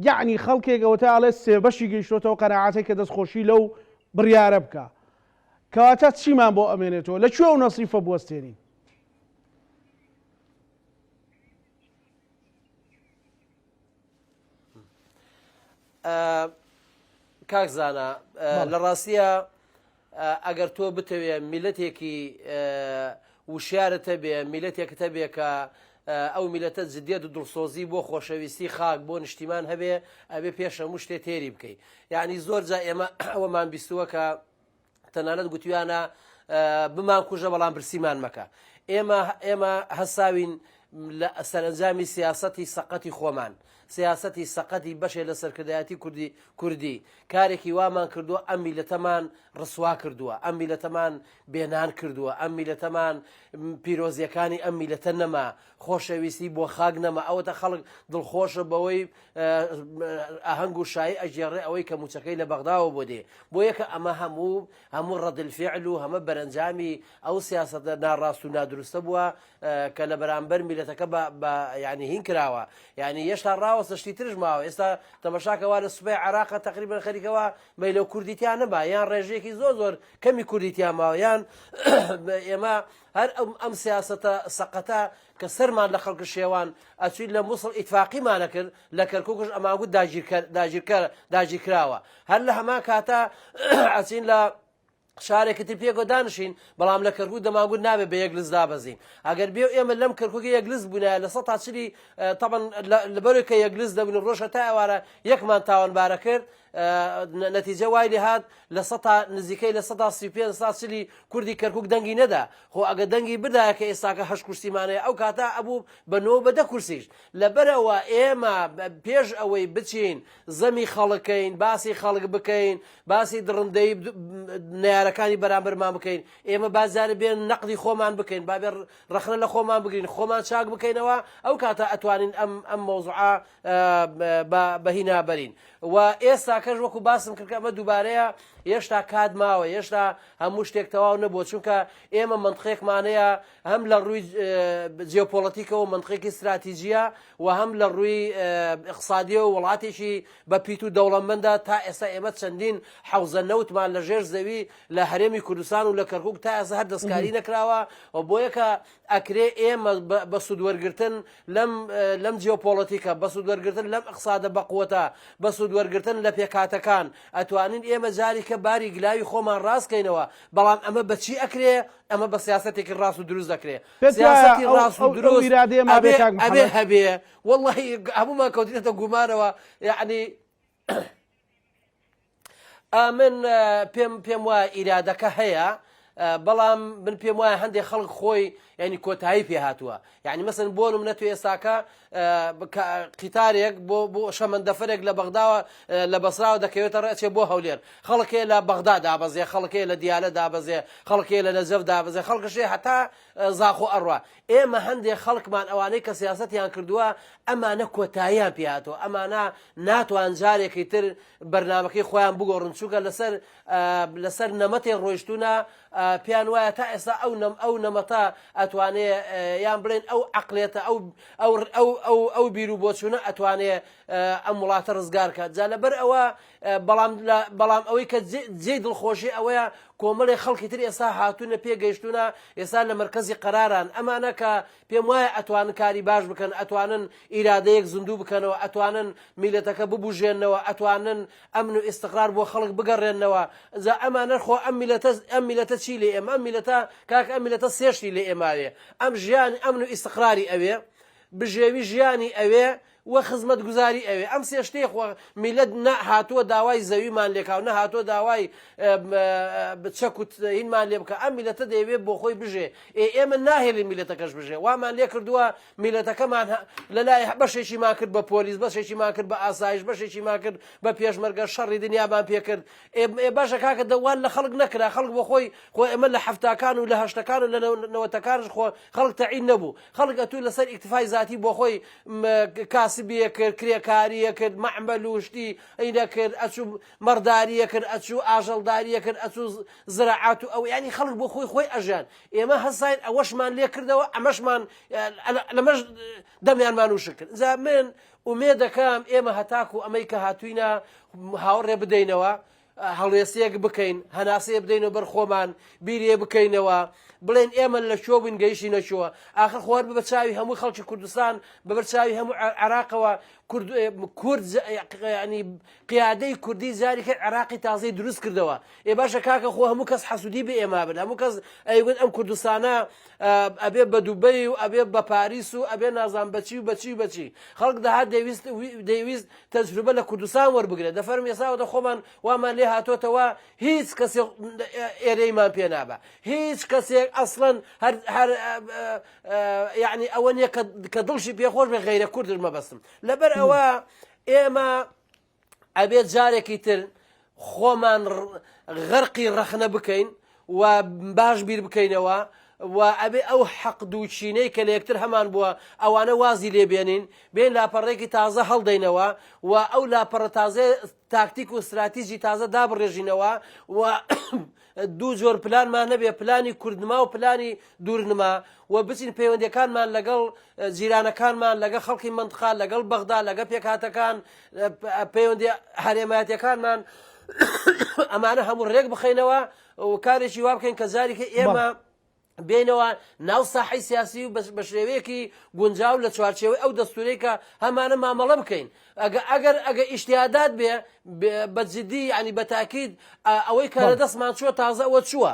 یەعنی خەڵکێک ئەوەتا ئەڵێ سێبەشی گەیشتۆتەوە قەناعەتێک کە دەستخۆشی لەو بڕیارە بکا کەواتە چیمان بۆ ئەمێنێتەوە لە کوێ ئەو نەسیفە بوەستێنین؟ کاک زانا لە ڕاستیە ئەگەر تۆ بتەوێ میلەتێکی وشارت هەبێ میلەتێکت هەبێ کە ئەو میلەتە جدیت و دڵسۆزی بۆ خۆشەویستی خاک بۆ نیشتیمان هەبێ ئەبێ پێش هەموو شتێ تێری بکەی یعنی زۆر جا ئێمە ئەوەمان بیستووە کە تەنانەت گوتویانە بمان کوژە بەڵام برسیمان مەکە ئێمە ئێمە هەساوین لە سەرەنجامی سیاسەتی سەقەتی خۆمان سیاسەتی سەقەتی بەشێ لە سەرکردایەتی کوردی کوردی کارێکی وامان کردووە ئەم میلەتەمان ڕسوا کردووە ئەم میلەتەمان بێنان کردووە ئەم میلەتەمان پیرۆزیەکانی ئەم میلەتە نەما خۆشەویستی بۆ خاک نەما ئەوەتە خەڵک دڵخۆشە بەوەی ئاهەنگ و شایی ئەگێڕێ ئەوەی کە موچەکەی لە بەغداوە بۆ دێ بۆ یەکە ئەمە هەموو هەموو ڕەدلفعل و هەمە بەرەنجامی ئەو سیاسەتە ناڕاست و نادروستە بووە کە لە بەرامبەر میلەتەکە بە ینی هین کراوە یعنی هێشتا ڕاوەستە شتی ترش ماوە ئێستا تەمەشاکەوا لە سوپای عراقە تقریبا خەریکەوە مەیلە کوردی تیا نەما یان ڕێژەیەکی زۆر زۆر کەمی کوردی تیا ماوە یان ئێمە هەر ئەم ئەم سیاسەتە سەقەتە کە سەرمان لە خەڵک شێوان ئەچوین لە موسڵ ئیتفاقیمان ئەکرد لە کەرکوکش ئەمانگوت داگیرکەر داگیرکەر داگیرکراوە هەر لە هەمان کاتە ئەچین لە شارێکی تر پێکەوە دانشین بەڵام لە کەرکوک دەمانگوت نابێ بە یەک لز دابەزین ئەگەر بێ ئێمە لەم کەرکوکی یەک لز بوونایە لە سە چلی تەبەن لەبەرەوەی کە یەک لز دەبن ڕۆژە تا ئەوارە یەکمان تاوانبارە کرد نەتیجە وای لێهات لە سەتا نزیکەی 35% سا چلی کوردی کەرکک دەنگی نەدا خۆ ئەگە دەنگی بدایە کە ئێستاکە هەشت کورسیمان هەیە ئەو کاتە ئەبوو بە نۆ بە دە کورسیش لەبەرئەوە ئێمە پێش ئەوەی بچین زەمی خەڵک کەین باسی خەڵک بکەین باسی دڕندەی نەیارەکانی بەرامبەرمان بکەین ئێمە با جارێ بێن نەقدی خۆمان بکەین با بێ ڕەخنە لە خۆمان بگرین خۆمان چاک بکەینەوە ئەو کاتە ئەتوانین ئەم ئەم مەوزوعە بە هینا بەرین و ئێستاکەش وەکو باسم کرد کە ئەمە دووبارەیە هێشتا کات ماوە هێشتا هەموو شتێک تەواو نەبووە چونکە ئێمە مەنتقێکمان هەیە هەم لە ڕووی جیۆپۆڵەتیکەوە مەنتقێکی ستراتیجیە و هەم لە ڕووی ئیقتسادیەوە وڵاتێکی بە پیت و دەوڵەمەندە تا ئێستا ئێمە چەندین حەوزە نەوتمان لە ژێر زەوی لە هەرێمی کوردستان و لە کەرکوک تا ئێستا هەر دەستکاری نەکراوە و بۆیە کە ئەکرێ ئێمە بە سوود وەرگرتن لەم لەم جیۆپۆڵەتیکە، بە سوود وەرگرتن لەم ئیقتسادە بەقوەتە، بە سوود وەرگرتن لە پێکهاتەکان، ئەتوانین ئێمە جاریکە باری گلاوی خۆمان ڕاست کەینەوە، بەڵام ئەمە بە چی ئەکرێ؟ ئەمە بە سیاسەتێکی ڕاست و دروست دەکرێ. پێت وایە سیاسەتی ئەو ڕاست و ئەو ئەو دروست ئیرادەیە مابێ ئەبێ کاک ئەبێ محەمەد؟ هەبێ. وەڵڵاهی هەموومان کەوتینەتە گومانەوە یەعنی ئەمن پێم پێم وایە ئیرادەکە هەیە بەڵام من پێم وایە هەندێک خەڵک خۆی یعنی کۆتایی پێ هاتووە یعنی مەسن بۆ نمونە تو ئێستاکە قیتارێک بۆ بۆ شەمەندەفەرێک لە بەغداوە لە بەسراوە دەکەوێتە ڕێچێ بۆ هەولێر خەڵکێ لە بەغدا دابەزێ خەڵکێ لە دیالە دابەزێ خەڵکێ لە نەجەف دابەزێ خەڵکشێ هەتا زاخۆ ئەڕوا ئێمە هەندێک خەڵکمان ئەوانەی کە سیاسەتیان کردووە ئەمانە کۆتاییان پێهاتوە ئەمانە ناتوان جارێکی تر بەرنامەکەی خۆیان بگۆڕن چونکە لەسەر لەسەر نەمەتێ ڕۆیشتونە پێیان وایە تا ئێستا ئەو نەم ئەو نەمەتە ئەتوانێ یان بڵێن ئەو عقلێتە ئەو ئەو ئەو ئەو ئەو بیر و بۆچوونە ئەتوانێ ئەم وڵاتە ڕزگار کات جا لەبەر ئەوە بەڵام بەڵام ئەوەی کە جێی دڵخۆشی ئەوەیە کۆمەڵێ خەڵکی تر ئێستا هاتوونە پێگەیشتوونە ئێستا لە مەرکەزی قەراران ئەمانە کە پێم وایە ئەتوانن کاری باش بکەن، ئەتوانن ئیرادەیەک زیندوو بکەنەوە، ئەتوانن میللەتەکە ببوژێننەوە، ئەتوانن ئەمن و ئیستقرار بۆ خەڵک بگەڕێننەوە. جا ئەمانە خۆ ئەم میللەتە ئەم میللەتە چی لێ ئێمە ئەم میللەتە کاکە ئەم میللەتە سێ شتی لێ ئێماوێ، ئەم ژیان ئەمن و ئیستقراری ئەوێ، بژێوی ژیانی ئەوێ، و خزمەتگوزاری ئەوێ ئەم سێ شتەی خۆ میلەت نە هاتووە داوای زەویمان لێکا و نە هاتووە داوای چەک و هینمان لێ بکە ئەم میلەتە دەیەوێت بۆ خۆی بژێ ئێ ئێمە ناهێڵین میلەتەکەش بژێ وامان لێ کردووە میلەتەکەمان لە لای بەشێکیمان کرد بە پۆلیس بەشێکیمان کرد بە ئاسایش بەشێکیمان کرد بە پێشمەرگە شەڕی دنیامان پێکرد ئێ باشە کاکە دەوان لە خەڵک نەکرا خەڵک بۆ خۆی خۆ ئێمە لە حەفتاکان و لە هەشتەکان و لە نەوەتەکانش خۆ خەڵک تەعین نەبوو خەڵک ئەتوو لەسەر ئیکتفای زاتی بۆ خۆی کاسبیە کرد کرێکاریە کرد مەعمەل و شتی ئەینە کرد ئەچوو مەڕداریە کرد ئەچوو ئاژەڵداریە کرد ئەچوو زراعات و ئەو ینی خەڵک بۆ خۆی خۆی ئەژیان ئێمە هەساین ئەوەشمان لێ کردەوە ئەمەشمان لەمەش دەمیانمان وشک کرد جا من ئومێدەکەم ئێمە هەتاکو ئەمەی کە هاتوینە هاوڕێ بدەینەوە هەڵوێستەیەک بکەین، هەناسەیە بدەینەوە بەر خۆمان، بیرێ بکەینەوە، بڵێن ئێمە لە کوێ بووین گەیشتینە کوێ. ئاخر خۆ هەر بە چاوی هەموو خەڵکی کوردستان، بە بەر چاوی هەموو عێراقەوە کورد کورد ینی قیادەی کوردی جاری کرد عێراقی تازەی دروست کردەوە. ئێ باشە کاکە خۆ هەموو کەس حەسوودی بە ئێمە بن، هەموو کەس ئەیگوت ئەم کوردستانە ئەبێ بە دوبەی و ئەبێ بە پاریس و ئەبێ نازان بەچی و بەچی و بەچی. خەڵک دەهات دەیویست دەیویست تەجروبە لە کوردستان وەربگرێت دەفەرم ئێستا ئەوەتە خۆمان وامان لێ هاتۆتەوە هیچ کەسێک ئێرەیمان پێ نابا هیچ کەسێک ئەسڵەن هەر هەر یعنی ئەوە نییە کە دڵشی پێخۆش بێ غەیرە کوردش مەبەستم لەبەر ئەوە ئێمە ئەبێت جارێکی تر خۆمان غەرقی ڕەخنە بکەین و باش بیر بکەینەوە و ئەبێ ئەو حەقد و کینەی کە لە یەکتر هەمان بووە ئەوانە وازی لێ بێنین بێن لاپەڕێکی تازە هەڵدەینەوە و ئەو لاپەڕە تازە تاکتیک و استراتیژی تازە دابڕێژینەوە و دوو جۆر پلانمان نەبێ پلانی کوردنما و پلانی دوورنما و بچین پەیوەندەکانمان لەگەڵ جیرانەکانمان لەگەڵ خەڵکی منتقا لەگەڵ بەغدا لەگە پێکهاتەکان پەیوەندی هەرێمایەتەکانمان ئەمانە هەموو ڕێک بخەینەوە و کارێکی وا بکەین کە جارێکی ئێمە بێنەوە ناو ساحی سیاسی و بە شێوەیەکی گونجاو لە چوارچێوەی ئەو دەستورەی کە هەمانە مامەڵە بکەین ئەگە ئەگەر ئەگە ئیشتیادات بێ بە جدی ینی بە تاکید ئەوەی کە لە دەستمان چووە تازە ئەوە چووە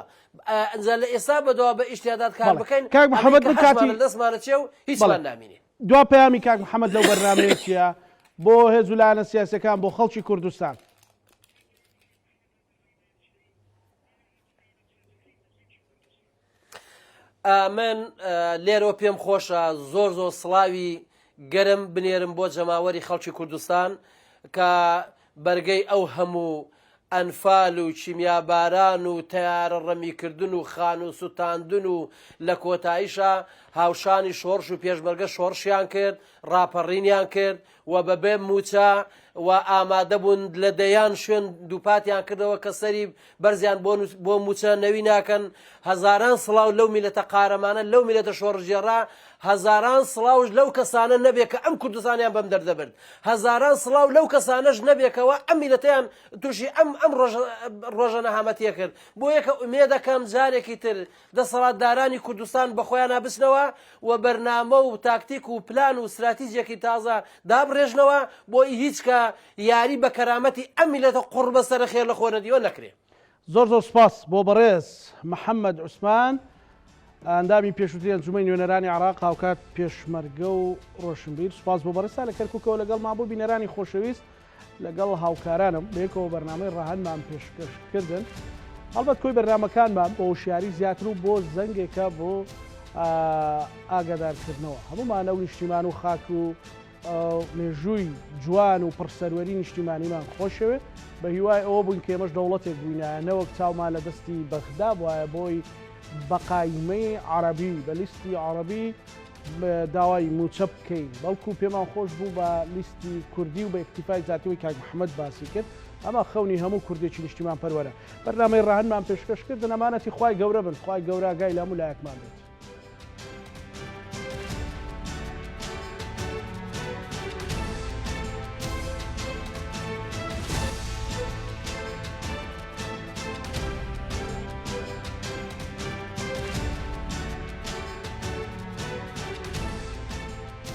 ئەنجا لە ئێستا بەدەوە بە ئیشتیادات کار بکەین کاک محەممەد کاتی دەستمانە چێ و هیچمان نامینێ دوا پەیامی کاک محەممەد لەو بەرنمەیە چییە بۆ هێز و لایەنە سیاسەکان بۆ خەڵکی کوردستان؟ من لێرەوە پێم خۆشە زۆر زۆر سڵاوی گەرم بنێرم بۆ جەماوەری خەڵکی کوردستان کە بەرگەی ئەو هەموو ئەنفال و کیمیاباران و تەیارە ڕەمیکردن و خانوو سوتاندن و لە کۆتاییشا هاوشانی شۆڕش و پێشمەرگە شۆڕشیان کرد ڕاپەڕینیان کرد و بەبێ مووچە و ئامادە بوون لە دەیان شوێن دووپاتیان کردەوە کە سەری بەرزیان بۆ بۆ مووچە نەوی ناکەن هەزاران سڵاو لەو میلەتە قارەمانە لەو میلەتە شۆڕشگێڕە هەزاران سڵاوش لەو کەسانە نەبێ کە ئەم کوردستانیان بەم دەردە برد هەزاران سڵاو لەو کەسانەش نەبێ کەوا ئەم میلەتەیان تووشی ئەم ئەم ڕۆژە ڕۆژە نەهامەتیە کرد بۆیە کە ئومێدەکەم جارێکی تر دەسەڵاتدارانی کوردستان بەخۆیانا بچنەوە و بەرنامە و تاکتیک و پلان و ستراتیجێکی تازە دابڕێژنەوە بۆ ئی هیچ کە یاری بە کەرامەتی ئەم میلەتە قوڕبەسەرە خێر لە خۆ نەدیوە نەکرێ. زۆر زۆر سوپاس بۆ بەڕێز محەمەد عوسمان ئەندامی پێشووتری ئەنجومەنی نوێنەرانی عێراق هاوکات پێشمەرگە و ڕۆشنبیر سوپاس بۆ بەڕێزتا لە کەرکوکەوە لەگەڵمان بوو بینەرانی خۆشەویست لەگەڵ هاوکارانم بەیەکەوە بەرنامەی ڕەهەندمان پێشکەش کردن. هەڵبەت کۆی بەرنامەکانمان بۆ هۆشیاری زیاتر و بۆ زەنگێکە بۆ. ئاگادارکردنەوە. هەموومان ئەو نیشتیمان و خاک و مێژووی جوان و پڕ سەروەری نیشتیمانیمان خۆشەوێ، بە هیوای ئەوە بووین کە ئێمەش دەوڵەتێک بووینایە نەوەک چاومان لە دەستی بەغدا بوایە بۆی بە قایمەی عەڕەبی بە لیستی عەڕەبی داوای مووچە بکەین بەڵکو پێمان خۆش بوو بە لیستی کوردی و بە ئیکتیفای زاتی وەی کاک محەممەد باسی کرد ئەمە خەونی هەموو کوردێکی نیشتیمان پەروەرە بەرنامەی ڕەهەندمان پێشکەش کردن ئەمانەتی خوای گەورە بن خوای گەورە ئاگای لە هەموو لایەکمان بێت.